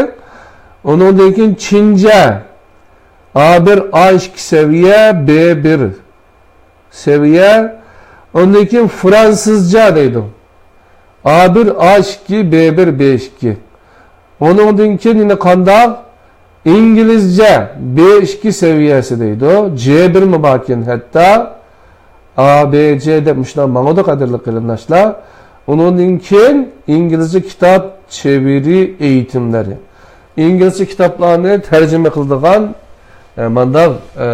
ئۇنىڭدىن كېيىن چىنچە، ئا بىر، ئا ئىككى سەۋىيە، بې بىر سەۋىيە. ئۇندىن كېيىن فرانسىزچە دەيدۇ. ئا بىر، ئا ئىككى، بې بىر، بې ئىككى. ئۇنىڭدىن كېيىن يەنە قانداق؟ ئىنگلىزچە بې ئىككى سەۋىيەسى دەيدۇ. جې بىرمۇ باركەن ھەتتا. ئا بې جې دەپ مۇشۇنداق ماڭىدۇ، قەدىرلىك قېرىنداشلار. ئۇنىڭدىن كېيىن ئىنگلىزچە كىتاب چېۋىرى ئېيتىملىرى. ئىنگلىزچە كىتابلارنى تەرجىمە قىلىدىغان، ئە، مانداق، ئە،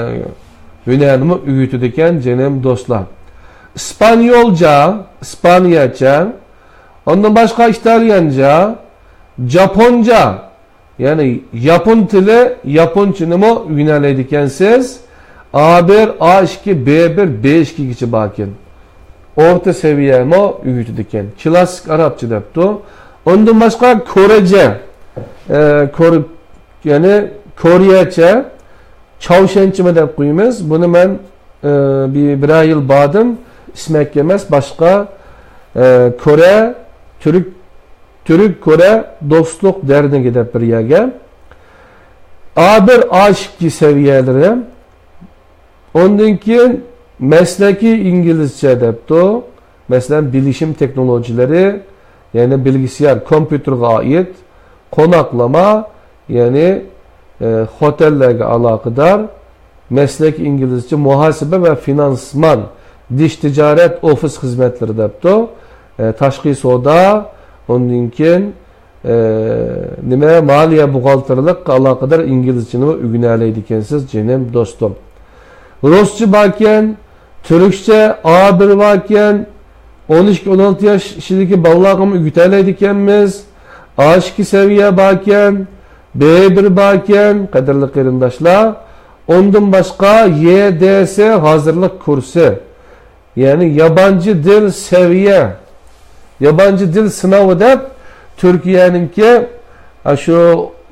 ھۈنەرنىمۇ ئۆگىتىدىكەن، جېنىم دوستلار. ئىسپانيولچە، ئىسپانىيەچە، ئاندىن باشقا ئىتالىيانچە، جاپونچە، يەنى ياپون تىلى، ياپونچىنىمۇ ئۆگىنەلەيدىكەنسىز. ئا بىر، ئا ئىككى، بې بىر، بې ئىككىگىچە باركەن. ئورتا سەۋىيەمۇ ئۆگىتىدىكەن. كلاسسىك ئارابچە دەپتۇ. ئۇندىن باشقا كورېيچە، ئە، كور-، يەنى كورېيەچە، چاۋشيەنچىمۇ دەپ قويىمىز. بۇنى مەن، ئە، بىر، بىرەر يىل باردىم، ئىسمەككە ئەمەس، باشقا، ئە، كورە، تۈرك، تۈرك كورە دوستلۇق دەرنىكى دەپ بىر يەرگە. ئا بىر، ئا ئىككى سەۋىيەلىرى. ئۇندىن كېيىن مەسلىكىي ئىنگلىزچە دەپتۇ. مەسىلەن، بىلىشىم تېخنولوگىيىلىرى، يەنى بىلگىسىيار، كومپيۇتېرغا ئائىت، قوناقلىما، يەنى، ئە، خوتەللەرگە ئالاقىدار، مەسلىكىي ئىنگلىزچە مۇھاسىبە ۋە فىنانسمان، دىش تىجارەت، ئوفىس خىزمەتلىرى دەپتۇ. ئە، تاشقى سودا، ئۇندىن كېيىن ئە، نېمە، مالىيە، بوغالتىرلىققا ئالاقىدار ئىنگلىزچىنىمۇ ئۆگىنەلەيدىكەنسىز، جېنىم دوستۇم. رۇسچە باركەن، تۈركچە ئا بىر باركەن، ئون ئىككى، ئون ئالتە ياش ئىچىدىكى بالىلارغىمۇ ئۆگىتەلەيدىكەنمىز. ئا ئىككى سەۋىيە باركەن، بې بىر باركەن، قەدىرلىك قېرىنداشلار. ئۇندىن باشقا يې دې سې ھازىرلىق كۇرسى. يەنى يابانچى دىل سەۋىيە، يابانچى دىل سىناۋى دەپ تۈركىيەنىڭكى، ئە، شۇ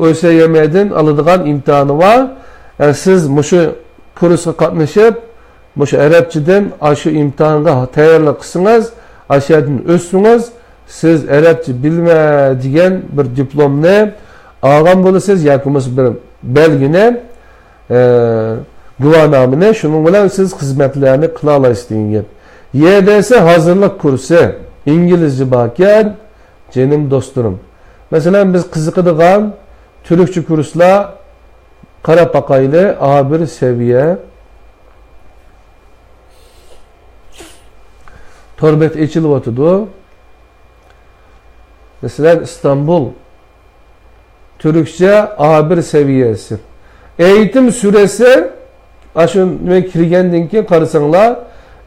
ئۆ سې يې مدىن ئالىدىغان ئىمتىھانى بار. ئە، سىز مۇشۇ كۇرسقا قاتنىشىپ، مۇشۇ ئەرەبچىدىن ئاشۇ ئىمتىھانغا تەييارلىق قىلسىڭىز، ئاشۇ يەردىن ئۆتسىڭىز، سىز ئەرەبچە بىلمە دېگەن بىر دىپلومنى ئالغان بولىسىز ياكى بولمىسا بىر بەلگىنى. ئە، گۇۋاھنامىنى، شۇنىڭ بىلەن سىز خىزمەتلەرنى قىلالايسىز دېگەن گەپ. يەدەسە ھازىرلىق كۇرسى، ئىنگلىزچە باركەن، جېنىم دوستلىرىم. مەسىلەن، بىز قىزىقىدىغان تۈركچە كۇرسلار، قاراپ باقايلى، ئا بىر سەۋىيە. تور بەت ئېچىلىۋاتىدۇ. مەسىلەن، ئىستانبۇل. تۈركچە ئا بىر سەۋىيەسى. ئېيتىم سۈرەسى، ئاشۇ نېمە كىرگەندىن كېيىن قارىساڭلار،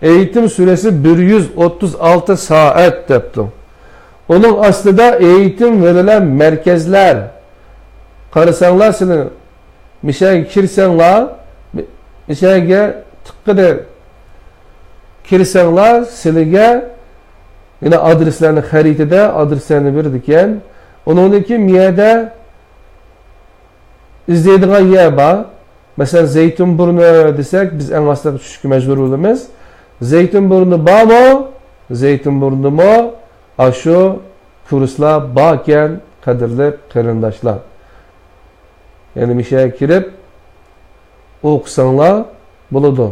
ئېيتىم سۈرەسى بىر يۈز ئوتتۇز ئالتە سائەت دەپتۇ. ئۇنىڭ ئاستىدا ئېيتىم بېرىلەن مەركەزلەر. قارىساڭلار، سىلەر مىشەگە كىرسەڭلار، مىشەگە تىققىدە كىرسەڭلار، سىلىگە يەنە ئادرېسلارنى، خەرىتىدە ئادرېسلارنى بېرىدىكەن. ئۇنىڭدىن كېيىن مىيەدە ئىزدەيدىغان يەر بار. مەسىلەن، زەيتۇن بۇرنى دېسەك، بىز ئەڭ ئاستىغا چۈشۈشكە مەجبۇر بولىمىز. زەيتۇن بۇرنى بارمۇ؟ زەيتۇن بۇرنىمۇ ئاشۇ كۇرسلار باركەن، قەدىرلىك قېرىنداشلار. يەنى مىشەگە كىرىپ ئوقۇساڭلار بولىدۇ.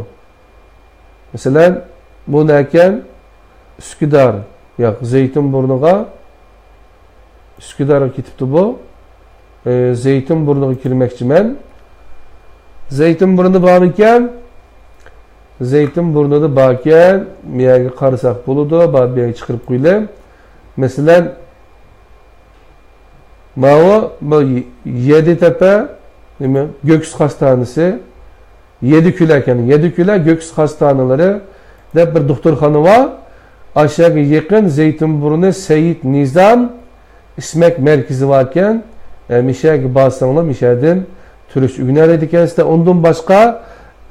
مەسىلەن، بۇ نەكەن؟ ئۈسكۈدار، ياق، زەيتۇن بۇرنىغا، ئۈسكۈدارغا كېتىپتۇ بۇ. ئى، زەيتۇن بۇرنىغا كىرمەكچىمەن. زەيتۇن بۇرنىدا بارمىكەن؟ زەيتۇن بۇرنىدا باركەن، بۇ يەرگە قارىساق بولىدۇ، بار، بۇ يەرگە چىقىرىپ قويىلى. مەسىلەن، ماۋۇ، بۇ يەدىتەپە، نېمە، گۆكسۈت خاستانىسى، يەدىكۈلە ئىكەن، يەدىكۈلە گۆكسۈت خاستانىلىرى دەپ بىر دوختۇرخانا بار. ئاشۇ يەرگە يېقىن زەيتۇن بۇرنى سەيىت نىزام ئىسمەك مەركىزى باركەن. ئە، مىشەگە بارساڭلار، مىشەدىن تۈركچە ئۆگىنەلەيدىكەنسىلەر. ئۇندىن باشقا،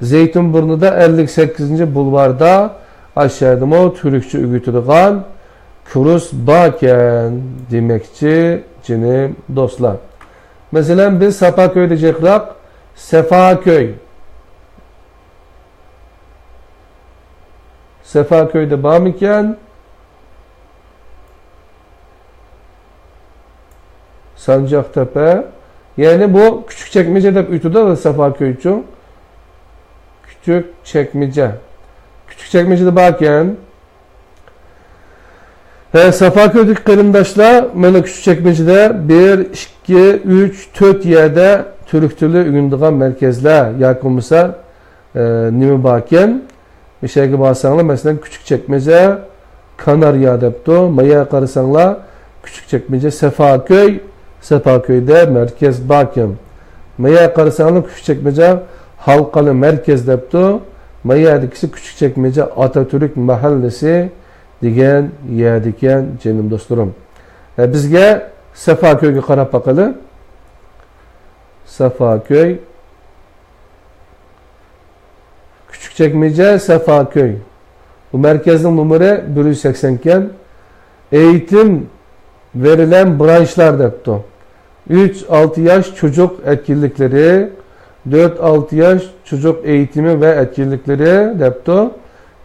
زەيتۇن بۇرنىدا ئەللىك سەككىزىنچى بۇلۋاردا، ئاشۇ يەردىمۇ تۈركچە ئۆگىتىدىغان كۇرس باركەن دېمەكچى، جېنىم دوستلار. مەسىلەن، بىز سافاكۆيدە جىقراق، سەفاكۆي. سەفاكۆيدە بارمىكەن؟ سانجاقتەپە. يەنى بۇ كۈچۈك چەكمىجە دەپ ئۆتىدۇ، سەفاكۆيچۇ. كۈچۈك چەكمىجە. كۈچۈك چەكمىجىدە باركەن. ھە، سافاكۆيدىكى قېرىنداشلار، مانا كۈچۈك چەكمىجىدە بىر، ئىككى، ئۈچ، تۆت يەردە تۈرك تىلى ئۆگىنىدىغان مەركەزلەر ياكى بولمىسا، ئە، نېمە باركەن؟ مىشەگە بارساڭلار، مەسىلەن، كۈچۈك چەكمىجە، كاناريا دەپتۇ. مايا قارىساڭلار، كۈچۈك چەكمىجە، سەفاكۆي، سەفاكۆيدە مەركەز باركەن. مايا قارىساڭلار، كۈچۈك چەكمىجە، ھالقىلى مەركەز دەپتۇ. مايادىكىسى كۈچۈك چەكمىجە، ئاتاتۈرك مەھەللىسى دېگەن يەردىكەن، جېنىم دوستلىرىم. ئە، بىزگە سەفاكۆيگە قاراپ باقىلى. سەفاكۆي. كۈچۈك چەكمىجە، سەفاكۆي. بۇ مەركەزنىڭ نومۇرى بىر يۈز سەكسەن ئىكەن. ئېيتىم بېرىلەن برانشلار دەپتۇ. ئۈچ ئالتە ياش چوجۇق ئەتكىنلىكلىرى، تۆت ئالتە ياش چوجۇق ئېيتىمى ۋە ئەتكىنلىكلىرى دەپتۇ.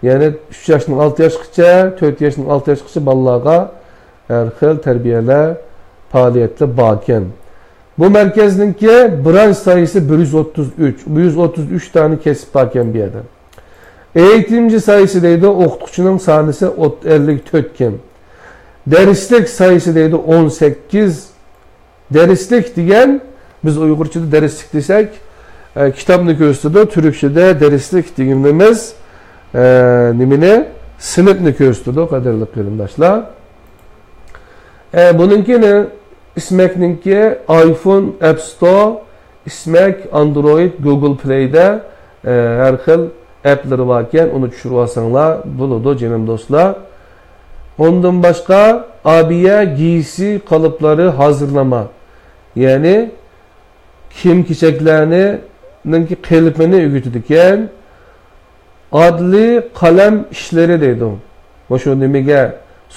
يەنى ئۈچ ياشتىن ئالتە ياشقىچە، تۆت ياشتىن ئالتە ياشقىچە بالىلارغا ھەر خىل تەربىيەلەر، پائالىيەتلەر باركەن. بۇ مەركەزنىڭكى برانش سايىسى بىر يۈز ئوتتۇز ئۈچ، بىر يۈز ئوتتۇز ئۈچ دانە كەسىپ باركەن بۇ يەردە. ئېيتىمچى سايىسى دەيدۇ، ئوقۇتقۇچىنىڭ سانىسى ئوت-، ئەللىك تۆتكەن. دەرسلىك سايىسى دەيدۇ، ئون سەككىز. دەرسلىك دېگەن، بىز ئۇيغۇرچىدا دەرسلىك دېسەك، ئە، كىتابنى كۆرسىتىدۇ، تۈركچىدە دەرسلىك دېگىنىمىز، ئە، نېمىنى؟ سىنىپنى كۆرسىتىدۇ، قەدىرلىك قېرىنداشلار. ئە، بۇنىڭكىنى، ئىسمەكنىڭكى ئايفون، ئەپ ستور، ئىسمەك، ئاندرويد، گۇگل پلەيدە، ئە، ھەر خىل ئەپلىرى باركەن، ئۇنى چۈشۈرۈۋالساڭلار بولىدۇ، جېنىم دوستلار. ئۇندىن باشقا، ئابىيە، گىيسى قالىپلىرى ھازىرلىما. يەنى، كىيىم-كېچەكلەرنىڭكى قېلىپىنى ئۆگىتىدىكەن. ئادلىي قەلەم ئىشلىرى دەيدۇ. مۇشۇ نېمىگە،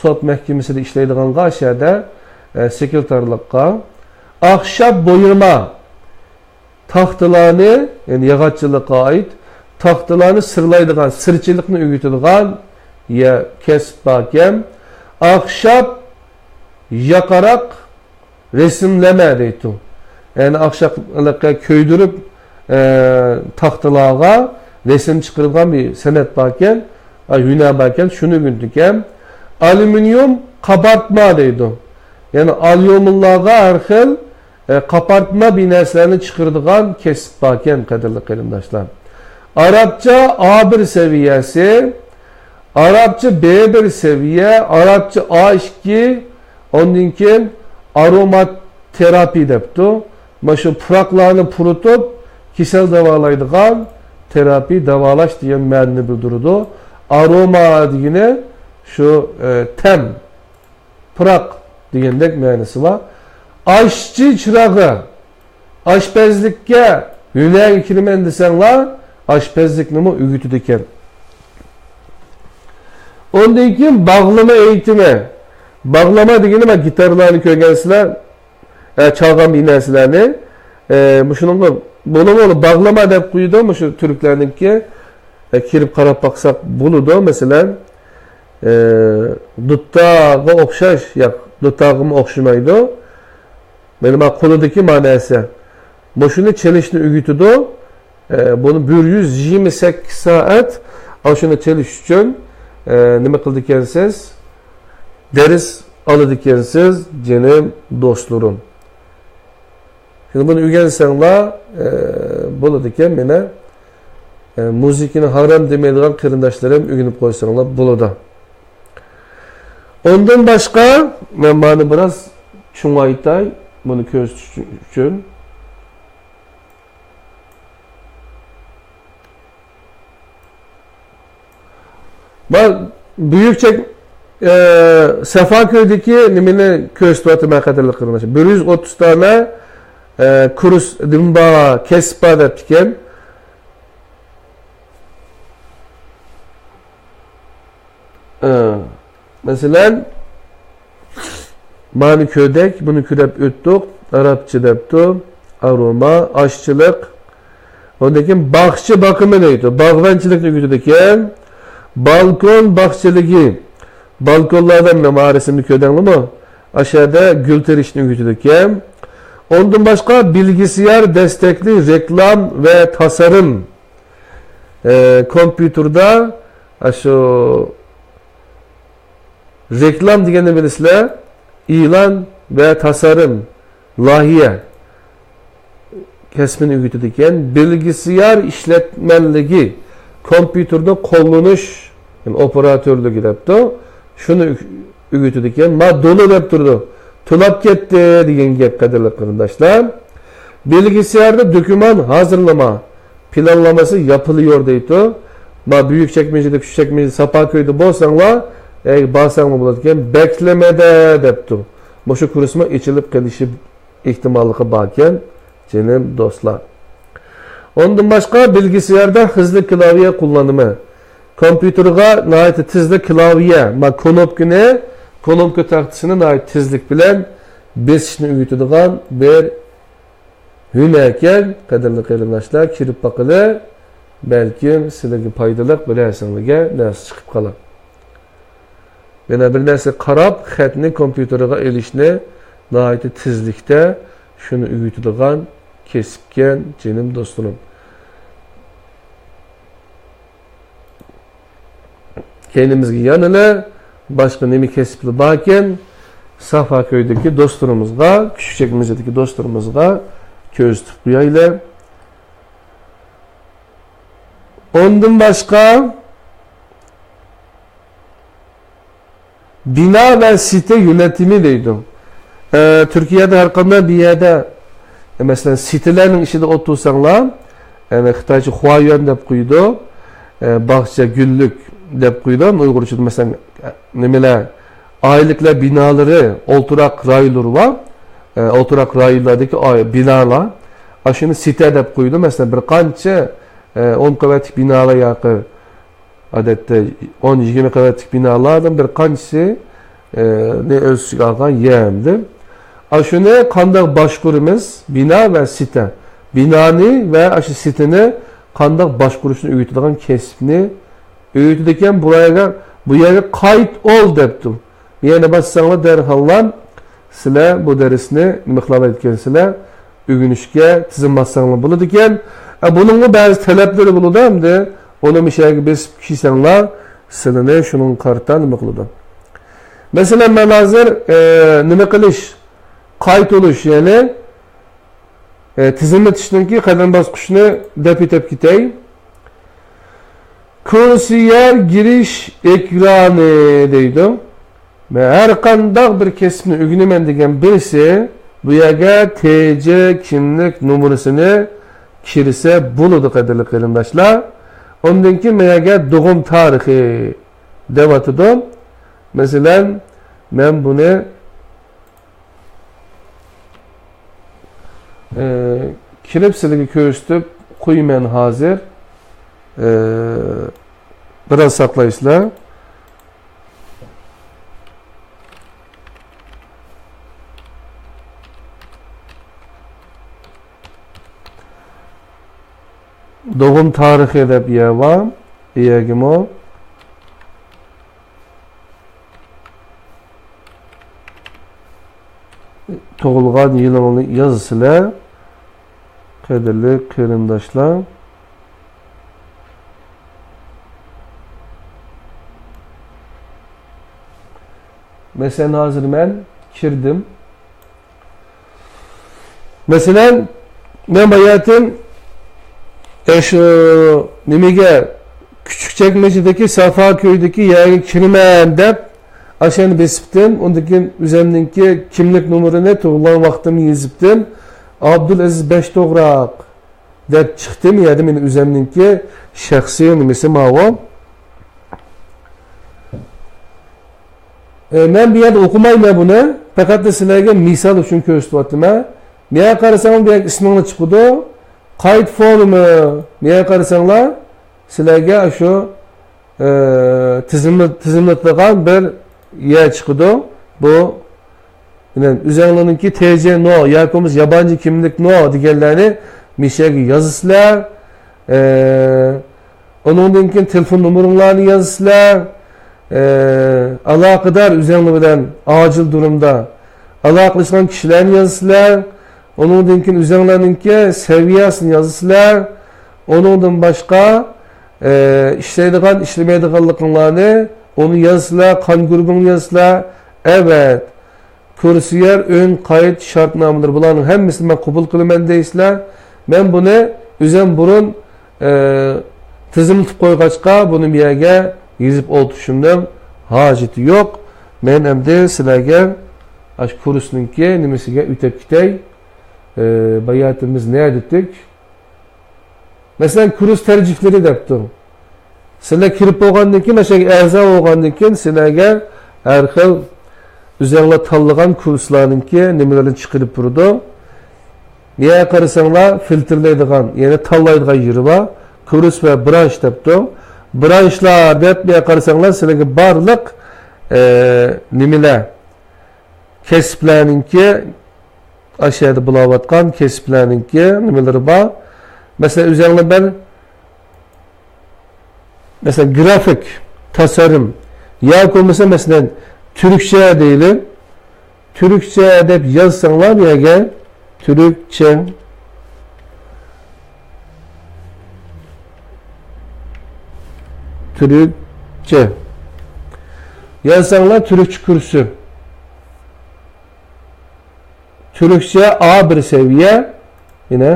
سوت مەھكىمىسىدە ئىشلەيدىغانغا، شەدە، ئە، سېكرېتارلىققا. ئاخشاپ بويىما تاختىلارنى، يەنى ياغاچچىلىققا ئائىت تاختىلارنى سىرلايدىغان، سىرچىلىقنى ئۆگىتىدىغان يە-، كەسىپ باركەن. ئاخشاپ ياقاراق رەسىملەمە دەيتتۇ. يەنى ئاخشاقلىققا كۆيدۈرۈپ، ئە، تاختىلارغا رەسىم چىقىرىدىغان بىر سەنئەت باركەن. ھۈنەر باركەن، شۇنى ئۆگىنىدىكەن. ئاليۇمىنىيۇم قاپارتما دەيدۇ. يەنى ئاليۇمىنلارغا ھەر خىل، ئە، قاپارتما بىر نەرسىلەرنى چىقىرىدىغان كەسىپ باركەن، قەدىرلىك قېرىنداشلار. ئارابچە ئا بىر سەۋىيەسى، ئارابچە بې بىر سەۋىيە، ئارابچە ئا ئىككى، ئاندىن كېيىن ئاروما تېراپىي دەپتۇ. مانا شۇ پۇراقلارنى پۇرىتىپ، كېسەل داۋالايدىغان تېراپىي، داۋالاش دېگەن مەنىنى بىلدۈرىدۇ. ئاروما دېگىنى شۇ، ئە، تەم، پۇراق دېگەندەك مەنىسى بار. ئاشچى چىراغى، ئاشپەزلىككە ھۈنەرگە كىرىمەن دېسەڭلار، ئاشپەزلىكنىمۇ ئۆگىتىدىكەن. ئۇندىن كېيىن باغلىما ئېيتىمى. باغلىما دېگىنى مانا گىتارلارنى كۆرگەنسىلەر، ئە، چالغان بىر نەرسىلەرنى. ئە، مۇشۇنىڭغا بولىمۇ باغلىما دەپ قويىدۇ، مۇشۇ تۈركلەرنىڭكى. ئە، كىرىپ قاراپ باقساق بولىدۇ، مەسىلەن، ئە، دۇتاغا ئوخشاش، ياق، دۇتاغىمۇ ئوخشىمايدۇ. مانا، مانا قولىدىكى مانا نەرسە. مۇشۇنى چېلىشنى ئۆگىتىدۇ. ئە، بۇنى بىر يۈز يىگىرمە سەككىز سائەت ئاشۇنى چېلىش ئۈچۈن، ئە، نېمە قىلىدىكەنسىز؟ دەرس ئالىدىكەنسىز، جېنىم دوستلىرىم. شۇنى بۇنى ئۆگەنسەڭلار، ئە، بولىدىكەن، مانا، ئە، مۇزىكىنى ھارام دېمەيدىغان قېرىنداشلىرىم ئۆگىنىپ قويساڭلار بولىدۇ. ئۇندىن باشقا، مەن مانا بىراز چوڭايتاي، بۇنى كۆرسىتىش ئۈچۈن. مانا بۈيۈك چەك-، ئە، سافاكۆيدىكى نېمىنى كۆرسىتىۋاتىمەن، قەدىرلىك قېرىنداشلار. بىر يۈز ئوتتۇز دانە، ئە، كۇرس نېمە بار، كەسىپ بار دەپتىكەن. ئە، مەسىلەن، مانا كۆردۇق، بۇنى كۆرۈپ ئۆتتۇق. ئارابچە دەپتۇ، ئاروما، ئاشچىلىق. ئۇندىن كېيىن باغچە باقىمى دەيدۇ. باغۋەنچىلىكنى ئۆگىتىدىكەن. بالكون باغچىلىقى. بالكونلاردا مانا رەسىمنى كۆردۈڭلارمۇ؟ ئاشۇ يەردە گۈل تېرىشنى ئۆگىتىدىكەن. ئۇندىن باشقا بىلگىسىيار دەستەكلىك رېكلام ۋە تاسارىم. ئە، كومپيۇتېردا ئاشۇ رېكلام دېگەننى بىلىسىلەر، ئېلان ۋە تاسارىم، لايىھە كەسپىنى ئۆگىتىدىكەن. بىلگىسىيار ئىشلەتمەنلىكى، كومپيۇتېرنى قوللىنىش، يەنى ئوپېراتورلۇقى دەپتۇ. شۇنى ئۆگىتىدىكەن. ما دولى دەپ تۇرىدۇ. تولاپ كەتتى دېگەن گەپ، قەدىرلىك قېرىنداشلار. بىلگىسىياردا دوكۇمان ھازىرلىما، پىلانلىمىسى ياپىلىيور دەيدۇ. ما بۈيۈك چەكمىچىدە، كىچىك چەكمىچىدە، ساپا كۆيدە بولساڭلار، ئەي، بارساڭلار بولىدىكەن، بەكلىمىدە دەپتۇ. مۇشۇ كۇرسمۇ ئېچىلىپ قېلىشى ئېھتىماللىقى باركەن، جېنىم دوستلار. ئۇندىن باشقا بىلگىسىياردا خىزلىك كلاۋىيە قوللىنىمى. كومپيۇتېرغا ناھايىتى تېزلىك كلاۋىيە، ما كونوپكىنى، كونوپكا تاختىسىنى ناھايىتى تېزلىك بىلەن بېسىشنى ئۆگىتىدىغان بىر ھۈنەركەن، قەدىرلىك قېرىنداشلار، كىرىپ باقىلى، بەلكىم سىلەرگە پايدىلىق بىرەرسىڭلارگە نەرسە چىقىپ قالار. يەنە بىر نەرسە قاراپ، خەتنى كومپيۇتېرغا ئېلىشنى ناھايىتى تېزلىكتە شۇنى ئۆگىتىدىغان كەسىپكەن، جېنىم دوستلىرىم. كەينىمىزگە يەنىلا باشقا نېمە كەسىپلەر باركەن، سافاكۆيدىكى دوستلىرىمىزغا، كۈچۈكچەكمىزىدىكى دوستلىرىمىزغا كۆرسىتىپ قويايلى. ئۇندىن باشقا، بىنا ۋە سىتە يۆنىتىمى دەيدۇ. ئە، تۈركىيەدە ھەر قانداق بىر يەردە، ئە، مەسىلەن، سىتىلەرنىڭ ئىچىدە ئولتۇرساڭلار، يەنى خىتايچە خۇايۈەن دەپ قويىدۇ، ئە، باغچە، گۈللۈك دەپ قويىدۇ. ئۇيغۇرچىدا، مەسىلەن، نېمىلەر، ئائىلىلىكلەر بىنالىرى، ئولتۇراق رايونلىرى بار. ئە، ئولتۇراق رايونلاردىكى ئائىلە، بىنالار. ئاشۇنى سىتە دەپ قويىدۇ. مەسىلەن، بىر قانچە، ئە، ئون قەۋەتلىك بىنالار ياكى ئادەتتە ئون يىگىرمە قەۋەتلىك بىنالاردىن بىر قانچىسى، ئە، نى ئۆز ئىچىگە ئالغان يەر ئەمدى. ئاشۇنى قانداق باشقۇرىمىز؟ بىنا ۋە سىتە. بىنانى ۋە ئاشۇ سىتىنى قانداق باشقۇرۇشنى ئۆگىتىدىغان كەسىپنى ئۆگىتىدىكەن. بۇ يەرگە، بۇ يەرگە قايت ئول دەپتۇ. يەنە باسساڭلار دەرھاللا سىلەر بۇ دەرسنى نېمە قىلالايدىكەنسىلەر؟ ئۆگىنىشكە تىزىم باسساڭلار بولىدىكەن. ئە، بۇنىڭمۇ بەزى تەلەپلىرى بولىدۇ ئەمدى. ئۇنى مۇشۇ يەرگە بېسىپ كىيسەڭلار، سىلىنى شۇنىڭغا قارىتا نېمە قىلىدۇ؟ مەسىلەن، مەن ھازىر، ئە، نېمە قىلىش، قايتا ئۇلىش، يەنى، ئە، تىزىملىتىشنىڭكى قەدەم باسقۇچىنى دەپ ئۆتۈپ كېتەي. كۇرسىيەر گىرىش ئېكرانى دەيدۇ. مەن ھەر قانداق بىر كەسىپنى ئۆگىنىمەن دېگەن بىرسى بۇ يەرگە تىجې كىملىك نومۇرىسىنى كىرسە بولىدۇ، قەدىرلىك قېرىنداشلار. ئۇندىن كېيىن مەن يەرگە تۇغۇم تارىخى دەۋاتىدۇ. مەسىلەن، مەن بۇنى، ئى، كىرىپ سىلەرگە كۆرسىتىپ قويىمەن ھازىر. ئى، بىراز ساقلايسىلەر. دوغۇم تارىخى دەپ يەر بار. ئۇ يەرگىمۇ تۇغۇلغان يىلىڭلارنى يازىسىلەر، قەدىرلىك قېرىنداشلار. مەسىلەن، ھازىر مەن كىردىم. مەسىلەن، مەن باياتىن، ئە، شۇ نېمىگە، كۈچۈكچەكمىچىدىكى سافا كۆيدىكى يەرگە كىرىمەن دەپ، ئاشۇنى بېسىپتىم. ئۇندىن كېيىن ئۆزۈمنىڭكى كىملىك نومۇرىنى، تۇغۇلغان ۋاقتىمنى يېزىپتىم. ئابدۇلئەزىز بەشتوغراق دەپ چىقتىم. يەنى مېنىڭ ئۆزۈمنىڭكى شەخسىي نېمىسى ماۋۇ. ئە، مەن بۇ يەردە ئوقۇمايمەن بۇنى. پەقەتلا سىلەرگە مىسال ئۈچۈن كۆرسىتىۋاتىمەن. مەن قارىساڭلار، بۇ يەردە ئىسمىڭلار چىقىدۇ. قايت فورمى. مەن قارىساڭلار، سىلەرگە شۇ، ئە، تىزىملىت-، تىزىملىتىدىغان بىر يەر چىقىدۇ. بۇ، مەسىلەن، ئۆزۈڭلارنىڭكى تىجې نو ياكى بولمىسا يابانچى كىملىك نو دېگەنلەرنى مىشەگە يازىسىلەر. ئە، ئۇنىڭدىن كېيىن تېلېفون نومۇرۇڭلارنى يازىسىلەر. ئە، ئالاقىدار ئۆزۈڭلار بىلەن ئاجىل دۇرۇمدا ئالاقىلىشىدىغان كىشىلەرنى يازىسىلەر. ئۇنىڭدىن كېيىن ئۆزۈڭلارنىڭكى سەۋىيەسىنى يازىسىلەر. ئۇنىڭدىن باشقا، ئە، ئىشلەيدىغان، ئىشلىمەيدىغانلىقىڭلارنى، ئۇنى يازىسىلەر، قان گۇرۇپپىڭنى يازىسىلەر. ئەۋەت. كۇرسىيەر ئۆڭ قايت شەرتنامىلىرى، بۇلارنىڭ ھەممىسىنى مەن قوبۇل قىلىمەن دەيسىلەر. مەن بۇنى ئۆزۈم بۇرۇن، ئە، تىزىملىتىپ قويغاچقا، بۇنى بۇ يەرگە يېزىپ ئولتۇرۇشۇمنىڭ ھاجىتى يوق. مەن ئەمدى سىلەرگە ئاشۇ كۇرسنىڭكى نېمىسىگە ئۆتۈپ كېتەي. ئە، باياتىمىز نەدىتىك؟ مەسىلەن، كۇرس تەرجىھلىرى دەپتۇ. سىلەر كىرىپ بولغاندىن كېيىن، مەسىلەن، ئەزا بولغاندىن كېيىن سىلەرگە ھەر خىل ئۆزۈڭلار تاللىغان كۇرسلارنىڭكى نېمىلىرىنى چىقىرىپ بېرىدۇ. نېمە قارىساڭلار، فىلتىرلەيدىغان، يەنى تاللايدىغان يېرى بار. كۇرس ۋە برانش دەپتۇ. برانشلار دەپ نېمە قارىساڭلار، سىلەرگە بارلىق، ئە، نېمىلەر، كەسىپلەرنىڭكى، ئاشۇ يەردە بولاۋاتقان كەسىپلەرنىڭكى نېمىلىرى بار. مەسىلەن، ئۆزۈڭلار بىر، مەسىلەن، گرافىك تاسارىم ياكى بولمىسا، مەسىلەن، تۈركچە دەيلى. تۈركچە دەپ يازساڭلار بۇ يەرگە، تۈركچە. تۈركچە. يازساڭلار تۈركچە كۇرسى. تۈركچە ئا بىر سەۋىيە. يەنە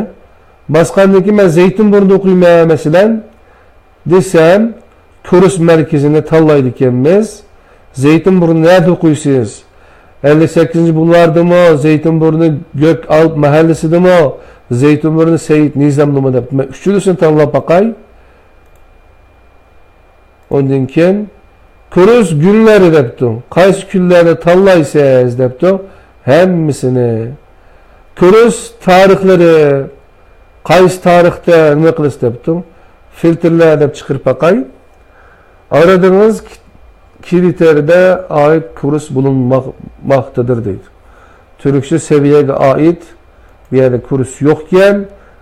باسقاندىن كېيىن مەن زەيتۇنبۇرنىدا ئوقۇيمەن، مەسىلەن، دېسەم، كۇرس مەركىزىنى تاللايدىكەنمىز. زەيتۇنبۇرنى نەدە ئوقۇيسىز؟ ئەللىك سەككىزىنچى بۇلۋاردىمۇ، زەيتۇنبۇرنى گۆك ئالپ مەھەللىسىدىمۇ، زەيتۇنبۇرنى سەيىت نىزامدىمۇ دەپتۇ. مەن ئۈچىلىسىنى تاللاپ باقاي. ئۇندىن كېيىن كۇرس كۈنلىرى دەپتۇ. قايسى كۈنلەرنى تاللايسىز دەپتۇ. ھەممىسىنى. كۇرس تارىخلىرى، قايسى تارىختا نېمە قىلىسىز دەپتۇ. فىلتىرلەر دەپ چىقىرىپ باقاي. ئارىدىڭىز كرىتېرىيىدە ئائىت كۇرس بولۇنماقتىدۇر دەيدۇ. تۈركچە سەۋىيەگە ئائىت بۇ يەردە كۇرس يوقكەن.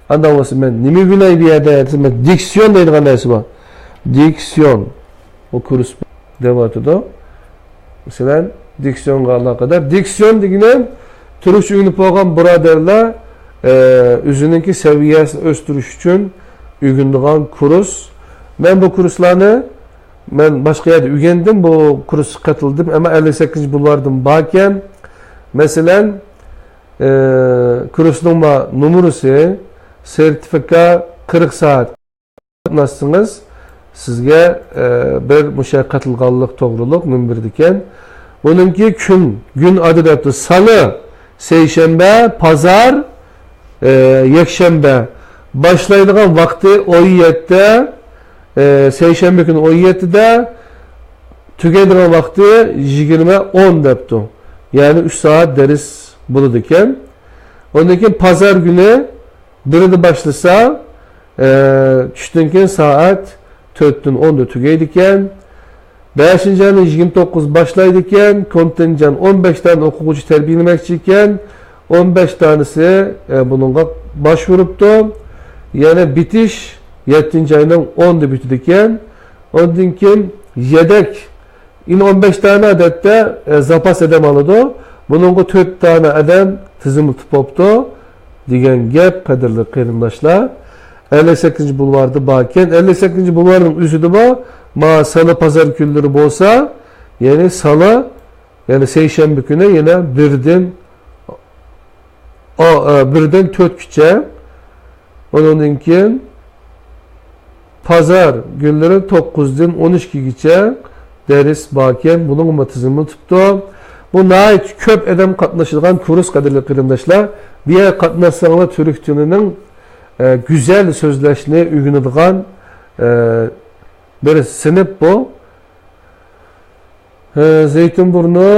ئانداق بولسا مەن نېمە ئۆگىنەي بۇ يەردە دېسە، مەن دىكسىيون دەيدىغان نەرسە بار. دىكسىيون. ئۇ كۇرس دەۋاتىدۇ. مەسىلەن، دىكسىيونغا ئالاقىدار. دىكسىيون دېگىنىم تۈركچە ئۆگىنىپ بولغان بۇرادەرلەر، ئە، ئۆزىنىڭكى سەۋىيەسىنى ئۆستۈرۈش ئۈچۈن ئۆگىنىدىغان كۇرس. مەن بۇ كۇرسلارنى مەن باشقا يەردە ئۆگەندىم، بۇ كۇرسقا قېتىلدىم، ئەمما ئەللىك سەككىزىنچى بۇلۋاردىن باركەن. مەسىلەن، ئى، كۇرسنىڭ ما-، نومۇرىسى، سېرتىفىكات، قىرىق سائەت قاتناشسىڭىز، سىزگە، ئى، بىر مۇشۇ قېتىلغانلىق توغرۇلۇق نومۇر بېرىدىكەن. بۇنىڭكى كۈن، گۈن ئادى دەپتۇ، سالى، سەيشەنبە، پازار، ئى، يەكشەنبە. باشلايدىغان ۋاقتى ئون يەتتە، ئى، سەيشەنبە كۈنى ئون يەتتىدە، تۈگەيدىغان ۋاقتى يىگىرمە ئون دەپتۇ. يەنى ئۈچ سائەت دەرس بولىدىكەن. ئۇندىن كېيىن پازار كۈنى بىردە باشلىسا، ئى، چۈشتىن كېيىن سائەت تۆتتىن ئوندا تۈگەيدىكەن. بەشىنچى ئاينىڭ يىگىرمە توققۇز باشلايدىكەن، كونتىنجېنت ئون بەش دانە ئوقۇغۇچى تەربىيەلىمەكچى ئىكەن، ئون بەش دانىسى، ئە، بۇنىڭغا باشۋۇرۇپتۇ. يەنە بىتىش يەتتىنچى ئاينىڭ ئونىدا بىتىدىكەن. ئاندىن كېيىن يەدەك، يەنە ئون بەش دانە ئادەتتە، ئە، زاپاس ئادەم ئالىدۇ. بۇنىڭغا تۆت دانە ئادەم تىزىملىتىپ بوپتۇ. دېگەن گەپ، قەدىرلىك قېرىنداشلار. ئەللىك سەككىزىنچى بۇلۋاردا باركەن. ئەللىك سەككىزىنچى بۇلۋارنىڭ ئۆزىدىمۇ، ما سالا پازار كۈنلىرى بولسا، يەنى سالا، يەنى سەيشەنبە كۈنى يەنە بىردىن، ئا، ئا، بىردىن تۆتكىچە. ئۇنىڭدىن كېيىن پازار كۈنلىرى توققۇزدىن ئون ئىككىگىچە دەرس باركەن، بۇنىڭغىمۇ تىزىملىتىپتۇ. بۇ ناھايىتى كۆپ ئادەم قاتنىشىدىغان كۇرس، قەدىرلىك قېرىنداشلار. بۇ يەرگە قاتناشساڭلار تۈرك تىلىنىڭ، ئە، گۈزەل سۆزلەشنى ئۆگىنىدىغان، ئە، بىر سىنىپ بۇ. ھە، زەيتىنبۇرنى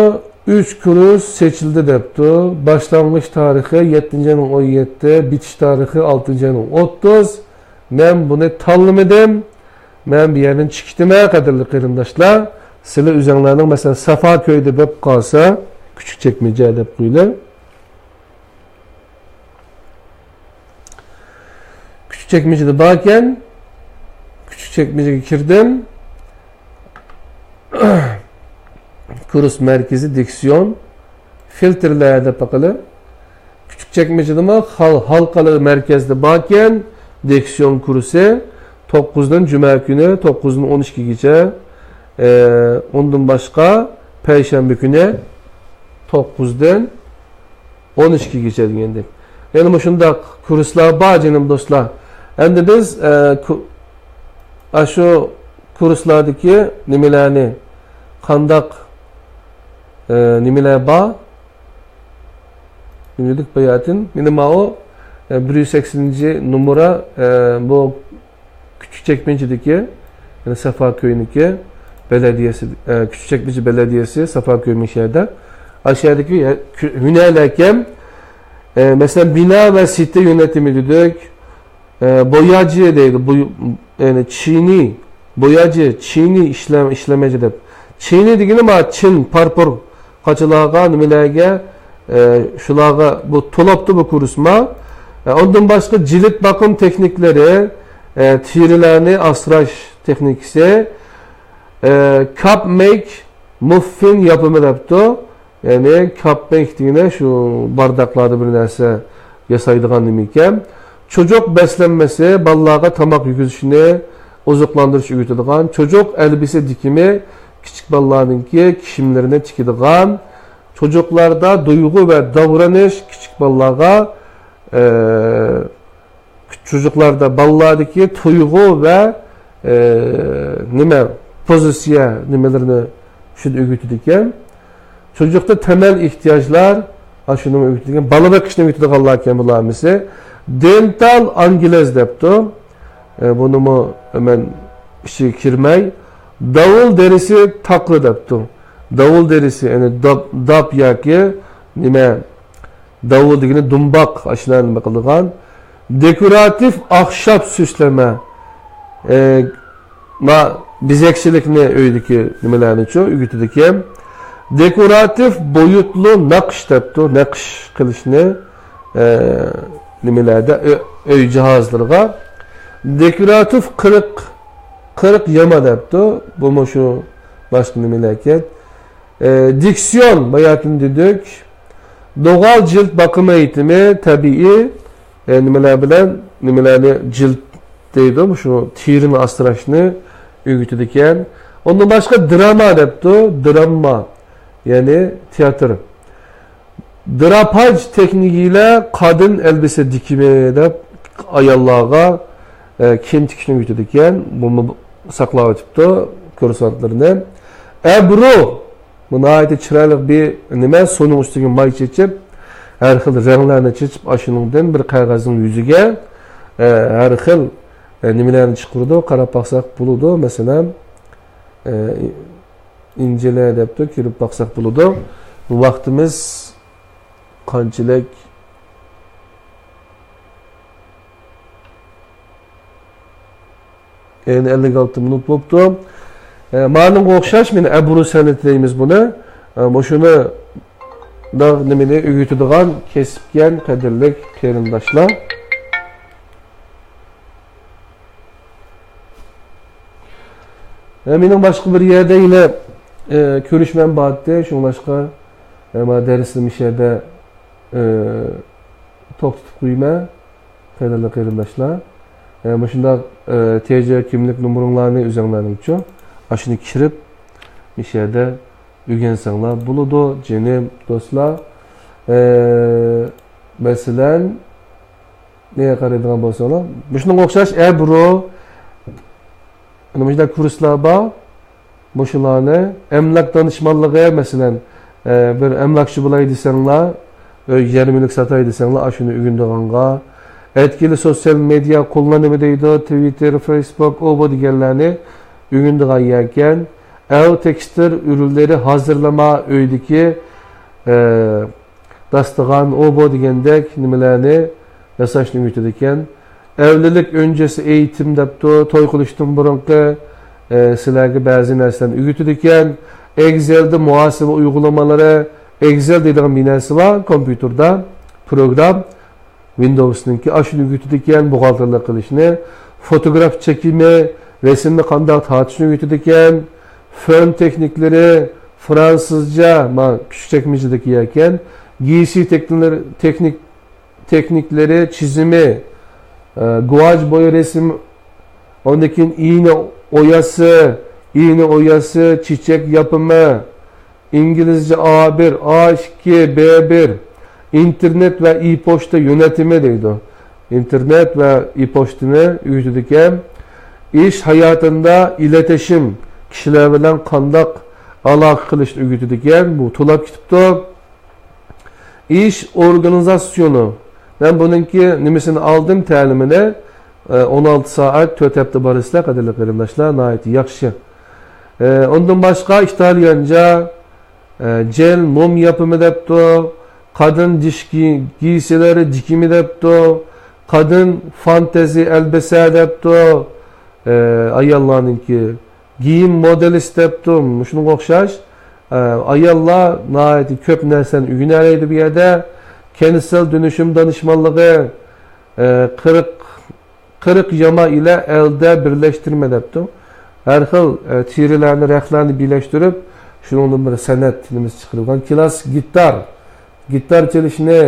ئۈچ كۇرس سېچىلدى دەپتۇ. باشلانغۇچ تارىخى يەتتىنچى ئاينىڭ ئون يەتتە، بىتىش تارىخى ئالتىنچى ئاينىڭ ئوتتۇز. مەن بۇنى تاللىمىدىم. مەن بۇ يەردىن چىقىتىمەن، قەدىرلىك قېرىنداشلار. سىلەر ئۆزۈڭلارنىڭ، مەسىلەن، سافاكۆيدە بولۇپ قالسا، كىچىك چەكمىچە دەپ قويىلى. كىچىك چەكمىچىدە باركەن، كىچىك چەكمىچىگە كىردىم. كۇرس مەركىزى دىكسىيون، فىلتىرلەر دەپ باقىلى. كىچىك چەكمىچىدىمۇ خال-، ھالقىلىق مەركەزدە باركەن، دىكسىيون كۇرسى توققۇزدىن جۈمە كۈنى، توققۇزدىن ئون ئىككىگىچە، ئە، ئۇندىن باشقا پەيشەنبە كۈنى توققۇزدىن ئون ئىككىگىچە دېگەندەك. يەنە مۇشۇنداق كۇرسلار بار، جېنىم دوستلار. ئەمدى بىز، ئە، كۇ-، ئاشۇ كۇرسلاردىكى نېمىلەرنى، قانداق، ئە، نېمىلەر بار؟ نېمە دېدۇق باياتىن؟ مانا ماۋۇ، ئە، بىر يۈز سەكسىنىنچى نومۇرى، ئە، بۇ كىچىك چەكمىچىدىكى، يەنى سافاكۆينىڭكى بەلەدىيەسى، ئە، كىچىك چەكمىچە بەلەدىيەسى، سافاكۆي مۇشۇ يەردە. ئاشۇ يەردىكى ھە-، كۈ-، ھۈنەرلەركەن، ئە، مەسىلەن، بىنا ۋە سىتە يۆنىتىمى دېدۇق. ئە، بوياجى دەيدۇ، بۇ، يەنى چىنى، بوياجى، چىنى ئىشلەم-، ئىشلىمەكچى دەپ. چىنى دېگىنى ما چىن، پارپۇر قاچىلارغا، نېمىلەرگە، ئە، شۇلارغا بۇ تولاپتۇ بۇ كۇرسما. ئە، ئۇندىن باشقا جىلىت باقىم تېخنىكلىرى، ئە، تېرىلەرنى ئاسراش تېخنىكىسى، ئە، كاپ مېيك، مۇففىن ياپىمى دەپتۇ. يەنى كاپ مېيك دېگىنى شۇ بارداقلاردا بىر نەرسە ياسايدىغان نېمە ئىكەن. چوجۇق بەسلەنمىسى، بالىلارغا تاماق يېگۈزۈشنى، ئوزۇقلاندۇرۇش ئۆگىتىدىغان. چوجۇق ئەلبىسە دىكىمى، كىچىك بالىلارنىڭكى كىيىملىرىنى تىكىدىغان. چوجۇقلاردا تۇيغۇ ۋە داۋرىنىش، كىچىك بالىلارغا، ئە، چوجۇقلاردا، بالىلاردىكى تۇيغۇ ۋە، ئە، نېمە، پوزىتسىيە نېمىلىرىنى شۇنى ئۆگىتىدىكەن. چوجۇقتا تەمەل ئېھتىياجلار، ئاشۇنى ئۆگىتىدىكەن. بالا بېقىشنى ئۆگىتىدىغانلاركەن بۇلار ھەممىسى. دېنتال ئانگلېز دەپتۇ. ئە، بۇنىمۇ مەن ئىچىگە كىرمەي، داۋۇل دېرىسى تاقى دەپتۇ. داۋۇل دېرىسى، يەنى داپ، داپ ياكى نېمە، داۋۇل دېگىنى دۇمباق، ئاشۇلارنى نېمە قىلىدىغان. دېكوراتىپ ئاخشاپ سۈسلىمە، ئە، ما، بېزەكچىلىكنى، ئۆيدىكى نېمىلەرنىچۇ ئۆگىتىدىكەن. دېكوراتىپ بويۇتلۇ نەقىش دەپتۇ، نەقىش قىلىشنى، ئە، نېمىلەردە، ئۆ-، ئۆي جاھازلىرىغا. دېكوراتىپ قىرىق، قىرىق ياما دەپتۇ. بۇمۇ شۇ باشقا نېمىلەركەن. ئە، دىكسىيون، باياتىن دېدۇق. دوغال جىلد باقىم ھېيتىمى، تەبىئىي، ئە، نېمىلەر بىلەن، نېمىلەرنى جىلد دەيدۇ، مۇشۇ تېرىنى ئاسراشنى ئۆگىتىدىكەن. ئۇندىن باشقا دىراما دەپتۇ، دىرامما، يەنى تىياتىر. دىراپاج تېخنىكى ئىلە قادىن ئەلبىسە دىكىمى دەپ ئاياللارغا، ئە، كىيىم تىكىشنى ئۆگىتىدىكەن. بۇمۇ ساقلاۋېتىپتۇ كۇرسانتلىرىنى. ئەبرۇ، بۇ ناھايىتى چىرايلىق بىر نېمە، سۇنىڭ ئۈستىگە ماي چېچىپ، ھەر خىل رەڭلەرنى چېچىپ، ئاشۇنىڭدىن بىر قەغەزنىڭ يۈزىگە، ئە، ھەر خىل، ئە، نېمىلەرنى چىقىرىدۇ، قاراپ باقساق بولىدۇ. مەسىلەن، ئە، ئىنجىلە دەپتۇ، كىرىپ باقساق بولىدۇ. ۋاقتىمىز قانچىلىك؟ يەنە ئەللىك ئالتە مىنۇت بوپتۇ. ئە، مانىڭغا ئوخشاش، مانا ئەبرۇ سەنئىتى دەيمىز بۇنى. ئە، مۇشۇنى داغ نېمىنى ئۆگىتىدىغان كەسىپكەن، قەدىرلىك قېرىنداشلار. ئە، مېنىڭ باشقا بىر يەردە يەنە، ئە، كۆرۈشمەم بارتتى، شۇڭلاشقا، ئە، مانا دەرسنى مۇشۇ يەردە، ئە، توختىتىپ قويىمەن، قەدىرلىك قېرىنداشلار. ئە، مۇشۇنداق، ئە، تى جى كىملىك نومۇرۇڭلارنى ئۆزۈڭلارنىڭچۇ ئاشۇنى كىرىپ، مۇشۇ يەردە ئۆگەنسەڭلار بولىدۇ، جېنىم دوستلار. ئە، مەسىلەن، نېگە قارايدىغان بولساڭلار، مۇشۇنىڭغا ئوخشاش ئەبرۇ، مۇشۇنداق كۇرسلار بار. مۇشۇلارنى ئەملاك دانىشمانلىقى، مەسىلەن، ئە، بىر ئەملاكچى بولاي دېسەڭلار، ئۆي، يەر مۈلۈك ساتاي دېسەڭلار، ئاشۇنى ئۆگىنىدىغانغا، ئەتكىلى سوتسىيال مېدىيا قوللىنىمى دەيدۇ، تىۋىتتېر، فېيسبۇك، ئۇ بۇ دېگەنلەرنى ئۆگىنىدىغان يەركەن. ئەۋ تېكستىل ئۈنۈملىرى ھازىرلىما ئۆيدىكى، ئە، داستىخان، ئۇ بۇ دېگەندەك نېمىلەرنى ياساشنى ئۆگىتىدىكەن. ئەۋلىلىك ئۆنجىسى ئېيتىم دەپتۇ، توي قىلىشتىن بۇرۇنقى، ئە، سىلەرگە بەزى نەرسىلەرنى ئۆگىتىدىكەن. ئېكسېلدا مۇھاسىبە ئۇيغۇلىمىلىرى، ئېكسېل دەيدىغان بىر نەرسە بار، كومپيۇتېردا پروگرام، ۋىندوۋسنىڭكى، ئاشۇنى ئۆگىتىدىكەن، بوغالتىرلىق قىلىشنى، فوتوگراف چېكىمى، رەسىمنى قانداق تارتىشنى ئۆگىتىدىكەن، فۆن تېخنىكلىرى، فرانسۇزچە، ما، كىچىك چەكمىچىدىكى يەكەن، گېيسى تېخنىكلىرى، تېخنىك، تېخنىكلىرى، چىزىمى، ئە، گۇۋاژ بويا رەسىم، ئاندىن كېيىن ئىنى ئوياسى، ئىنى ئوياسى، چېچەك ياپىمى، ئىنگلىزچە ئا بىر، ئا ئىككى، بې بىر، ئىنتېرنېت ۋە ئى پوچتا يۆنەتمە دەيدۇ. ئىنتېرنېت ۋە ئى پوچتىنى ئۆگىتىدىكەن. ئىش ھاياتىندا ئىلەتىشىم، كىشىلەر بىلەن قانداق ئالاقە قىلىشنى ئۆگىتىدىكەن. بۇ تولاپ كېتىپتۇ. ئىش ئورگانىزاتسىيونى. مەن بۇنىڭكى نېمىسىنى ئالدىم، تەلىمىنى. ئە، ئون ئالتە سائەت، تۆت ھەپتە بارىسىلەر، قەدىرلىك قېرىنداشلار، ناھايىتى ياخشى. ئە، ئۇندىن باشقا ئىتالىيانچە، ئە، جېل موم ياپىمى دەپتۇ، قادىن دىش گىي-، گىيسىلىرى دىكىمى دەپتۇ، قادىن فانتەزى ئەلبىسە دەپتۇ، ئە، ئاياللارنىڭكى گىيىم مودېلى دەپتۇ، مۇشۇنىڭغا ئوخشاش. ئە، ئاياللار ناھايىتى كۆپ نەرسىلەرنى ئۆگىنەلەيدۇ بۇ يەردە. كەنتسېل دۆنۈشۈم دانىشمانلىقى، ئە، قىرىق، قىرىق ياما ئىلە ئەلدە بىرلەشتۈرمە دەپتۇ. ھەر خىل، ئە، تېرىلەرنى، رەختلەرنى بىرلەشتۈرۈپ، شۇنىڭدىن بىر سەنئەت نېمىسى چىقىرىلغان. كىلاس گىتار، گىتار چېلىشنى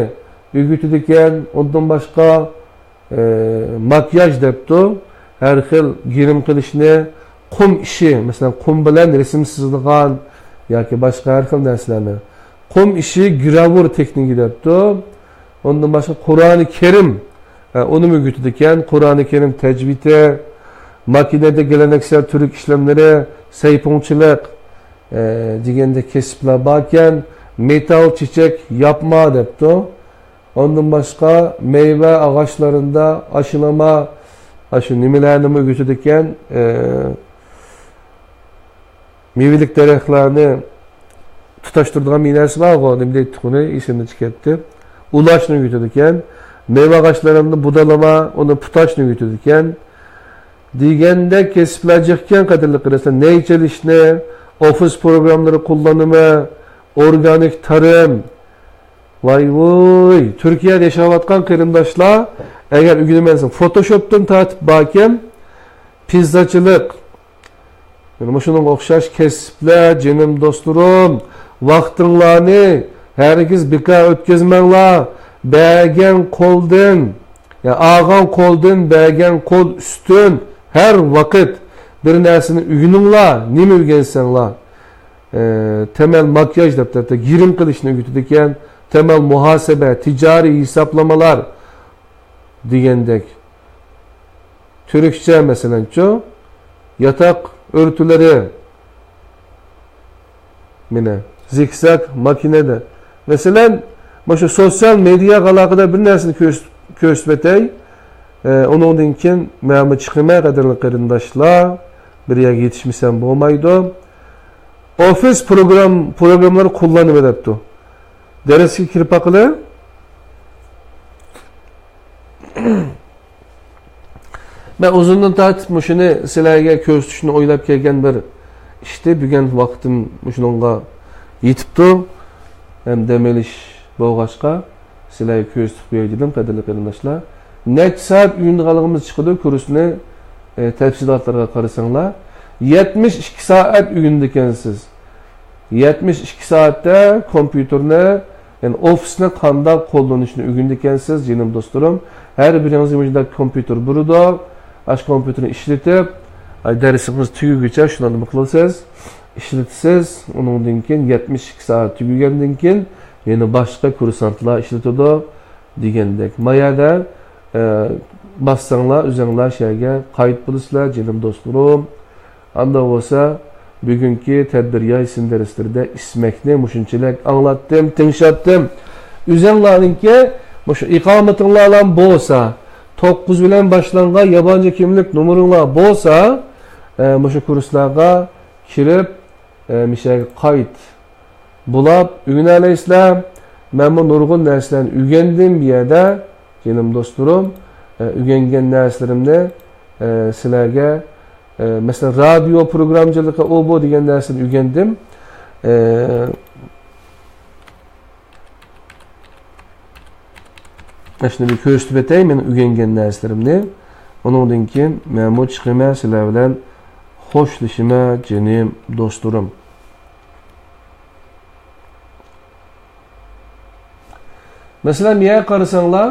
ئۆگىتىدىكەن. ئۇندىن باشقا، ئە، ماكىياژ دەپتۇ، ھەر خىل گىرىم قىلىشنى، قۇم ئىشى، مەسىلەن، قۇم بىلەن رەسىم سىزىدىغان ياكى باشقا ھەر خىل نەرسىلەرنى. قۇم ئىشى، گىراۋۇر تېخنىكى دەپتۇ. ئۇندىن باشقا قۇرئانى كەرىم، ئە، ئۇنىمۇ ئۆگىتىدىكەن. قۇرئانى كەرىم تەجۋىدى، ماكىنىدە گېلەنەكسەل تۈرك ئىشلەملىرى، سەيپۇڭچىلىق، ئە، دېگەندەك كەسىپلەر باركەن. مېتال چېچەك ياپما دەپتۇ. ئاندىن باشقا مەيۋە ئاغاچلىرىدا ئاشلىما، ئاشۇ نېمىلەرنىمۇ ئۆگىتىدىكەن، ئە، مېۋىلىك دەرەخلەرنى تۇتاشتۇرىدىغان بىر نەرسە بارغۇ، نېمە دەيتتۇق ئۇنى، ئېسىمدىن چىقىپ كەتتى. ئۇلاشنى ئۆگىتىدىكەن. مېۋە ئاغاچلىرىدا بۇدالىما، ئۇنى پۇتاشنى ئۆگىتىدىكەن. دېگەندەك كەسىپلەر جىقكەن، قەدىرلىك قېرىنداشلار. نەي چېلىشنى، ئوفىس پروگراممىلىرى قوللىنىمى، ئورگانىك تارىم، ۋاي ۋۇي، تۈركىيەدە ياشاۋاتقان قېرىنداشلار، ئەگەر ئۆگىنىمەن دېسەڭ، فوتوشوپتىن تارتىپ باركەن، پىززاچىلىق، يەنە مۇشۇنىڭغا ئوخشاش كەسىپلەر، جېنىم دوستلىرىم، ۋاقتىڭلارنى ھەرگىز بىكار ئۆتكۈزمەڭلار. بەرگەن قولدىن، يا، ئالغان قولدىن بەرگەن قول ئۈستۈن ھەر ۋاقىت. بىر نەرسىنى ئۆگىنىڭلار، نېمە ئۆگەنسەڭلار، ئە، تەمەل ماكىياژ دەپتەردە گىرىم قىلىشنى ئۆگىتىدىكەن، تەمەل مۇھاسىبە، تىجارىي ھېسابلامىلار دېگەندەك. تۈركچە، مەسىلەنچۇ، ياتاق ئۆرتۈلىرى، مانا، زىكزاك ماكىنىدا. مەسىلەن، مۇشۇ سوتسىيال مېدىياغا ئالاقىدار بىر نەرسىنى كۆرس-، كۆرسىتىپ ئۆتەي. ئە، ئۇنىڭدىن كېيىن مەنمۇ چىقىمەن، قەدىرلىك قېرىنداشلار. بىر يەرگە يېتىشمىسەم بولمايدۇ. ئوفىس پروگرام-، پروگراممىلىرى قوللانما دەپتۇ. دەرسكە كىرىپ باقىلى. مەن ئۇزۇندىن تارتىپ مۇشۇنى سىلەرگە كۆرسىتىشنى ئويلاپ كەلگەن بىر ئىشتى. بۈگۈن ۋاقتىم مۇشۇنىڭغا يېتىپتۇ. ھەم دەم ئېلىش بولغاچقا، سىلەرگە كۆرسىتىپ قوياي دېدىم، قەدىرلىك قېرىنداشلار. نەچچە سائەت ئۆگىنىدىغانلىقىمىز چىقىدۇ كۇرسنى، ئە، تەپسىلاتلارغا قارىساڭلار. يەتمىش ئىككى سائەت ئۆگىنىدىكەنسىز. يەتمىش ئىككى سائەتتە كومپيۇتېرنى، يەنى ئوفىسنى قانداق قوللىنىشنى ئۆگىنىدىكەنسىز، جېنىم دوستلىرىم. ھەر بىرىڭىزگە مۇشۇنداق كومپيۇتېر بېرىدۇ. ئاشۇ كومپيۇتېرنى ئىشلىتىپ، ئاي، دەرسىڭىز تۈگىگىچە شۇنى نېمە قىلىسىز؟ ئىشلىتىسىز. ئۇنىڭدىن كېيىن يەتمىش ئىككى سائەت تۈگىگەندىن كېيىن يەنە باشقا كۇرسانتلار ئىشلىتىدۇ دېگەندەك. ما يەردە، ئە، باسساڭلار، ئۆزۈڭلار شۇ يەرگە قايىت بولىسىلەر، جېنىم دوستلىرىم. ئانداق بولسا، بۈگۈنكى تەدبىر يايسىن دەرسلىرىدە ئىسمەكنى مۇشۇنچىلىك ئاڭلاتتىم، تىڭشاتتىم. ئۆزۈڭلارنىڭكى مۇشۇ ئىقامىتىڭلارلا بولسا، توققۇز بىلەن باشلانغان يابانچى كىملىك نومۇرۇڭلار بولسا، ئە، مۇشۇ كۇرسلارغا كىرىپ، ئە، مىشەگە قايت بۇلاپ ئۆگىنەلەيسىلەر. مەنمۇ نۇرغۇن نەرسىلەرنى ئۆگەندىم بۇ يەردە، جېنىم دوستلىرىم. ئە، ئۆگەنگەن نەرسىلىرىمنى، ئە، سىلەرگە، ئە، مەسىلەن، رادىيو پروگراممىچىلىقى ئۇ بۇ دېگەن نەرسىنى ئۆگەندىم. ئە، مەن شۇنى بىر كۆرسىتىپ ئۆتەي، مەن ئۆگەنگەن نەرسىلىرىمنى. ئۇنىڭدىن كېيىن مەنمۇ چىقىمەن، سىلەر بىلەن خوشلىشىمەن، جېنىم دوستلىرىم. مەسىلەن، مىيەگە قارىساڭلار،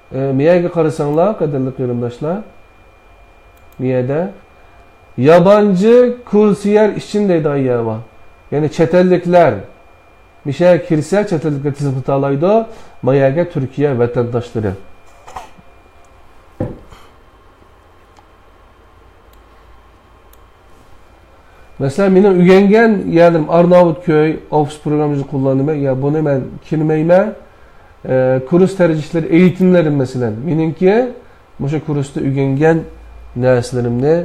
ئە، مىيەگە قارىساڭلار، قەدىرلىك قېرىنداشلار، مىيەدە يابانچى كۇرسىيەر ئىچىن دەيدىغان يەر بار. يەنى چەت ئەللىكلەر مىشەگە كىرسە، چەت ئەللىكلەر تىزىملىتالايدۇ، ما يەرگە تۈركىيە ۋەتەنداشلىرى. مەسىلەن، مېنىڭ ئۆگەنگەن يەرلىرىم ئارناۋۇت كۆي، ئوفىس پروگراممىسى قوللانىمەن. يا، بۇنى مەن كىرمەيمەن. ئە، كۇرس تەرجىھلىرى ئېيتىملىرىم، مەسىلەن. مېنىڭكى مۇشۇ كۇرستا ئۆگەنگەن نەرسىلىرىمنى،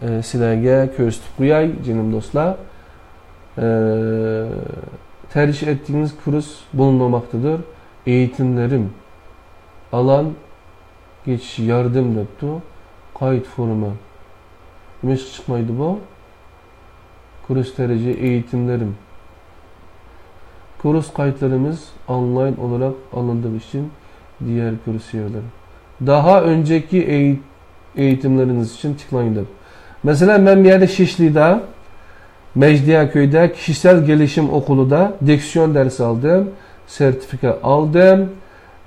ئە، سىلەرگە كۆرسىتىپ قوياي، جېنىم دوستلار. ئە، تەرجىھ ئەتتىگىنىز كۇرس بولۇنماقتىدۇر. ئېيتىملىرىم. ئالان گېچىش ياردىم دەپتۇ. قايت فورما. نېمىشقا چىقمايدۇ بۇ؟ كۇرس تەرجىھ ئېيتىملىرىم. كۇرس قايتلىرىمىز ئونلاين ئولىراق ئالىنىدىغى ئۈچۈن دىيەر كۇرسىيەرلەر. داھا ئۆنجەكى ئېي-، ئېيتىملىرىڭىز ئۈچۈن تىكلاڭ دەپ. مەسىلەن، مەن بۇ يەردە شىشلىدا، مەجدىيەكۆيدە كىشىسەل گېلىشىم ئوقۇلىدا دىكسىيون دەرسى ئالدىم، سېرتىفىكات ئالدىم.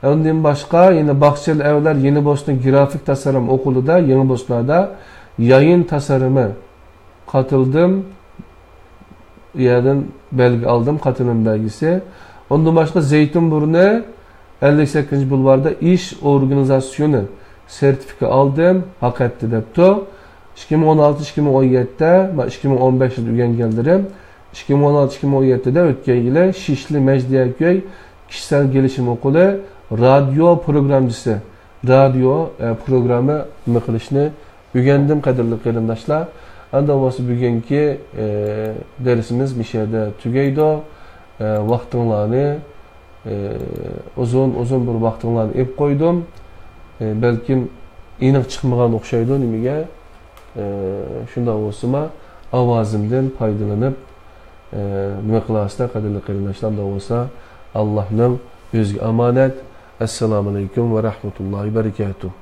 ئۇندىن باشقا، يەنە باخچېلى ئەۋلەر يېڭى بوستان گرافىك تاسارىم ئوقۇلىدا، يېڭى بوستاندا يايىن تاسارىمى قاتىلدىم. يەردىن بەلگە ئالدىم، قاتىلىم بەلگىسى. ئۇندىن باشقا، زەيتۇن بۇرنى ئەللىك سەككىزىنچى بۇلۋاردا ئىش ئورگانىزاتسىيونى سېرتىفىكا ئالدىم، ھەق ئەتتى دەپتۇ. ئىككى مىڭ ئون ئالتە، ئىككى مىڭ ئون يەتتە ۋە ئىككى مىڭ ئون بەش يىلدا ئۆگەنگەنلىرىم. ئىككى مىڭ ئون ئالتە، ئىككى مىڭ ئون يەتتىدە ئۆتكەن يىلى شىشلى مەجدىيەكۆي كىشىسەل گېلىشىم ئوقۇلى رادىيو پروگراممىچىسى، رادىيو، ئە، پروگرامما نېمە قىلىشنى ئۆگەندىم، قەدىرلىك قېرىنداشلار. ئاندىن بولسا بۈگۈنكى، ئە، دەرسىمىز مۇشۇ يەردە تۈگەيدۇ. ئە، ۋاقتىڭلارنى، ئە، ئۇزۇن، ئۇزۇن بىر ۋاقتىڭلارنى ئېلىپ قويدۇم. ئە، بەلكىم ئېنىق چىقمىغان ئوخشايدۇ نېمىگە. ئە، شۇنداق بولسىمۇ ئاۋازىمدىن پايدىلىنىپ، ئە، نېمە قىلاسىلەر، قەدىرلىك قېرىنداشلار، ئۇنداق بولسا ئاللانىڭ ئۆزىگە ئامانەت. ئەسسالامۇ ئەلەيكۇم ۋە رەھمەتۇللاھى ۋە بەرىكاتۇھ.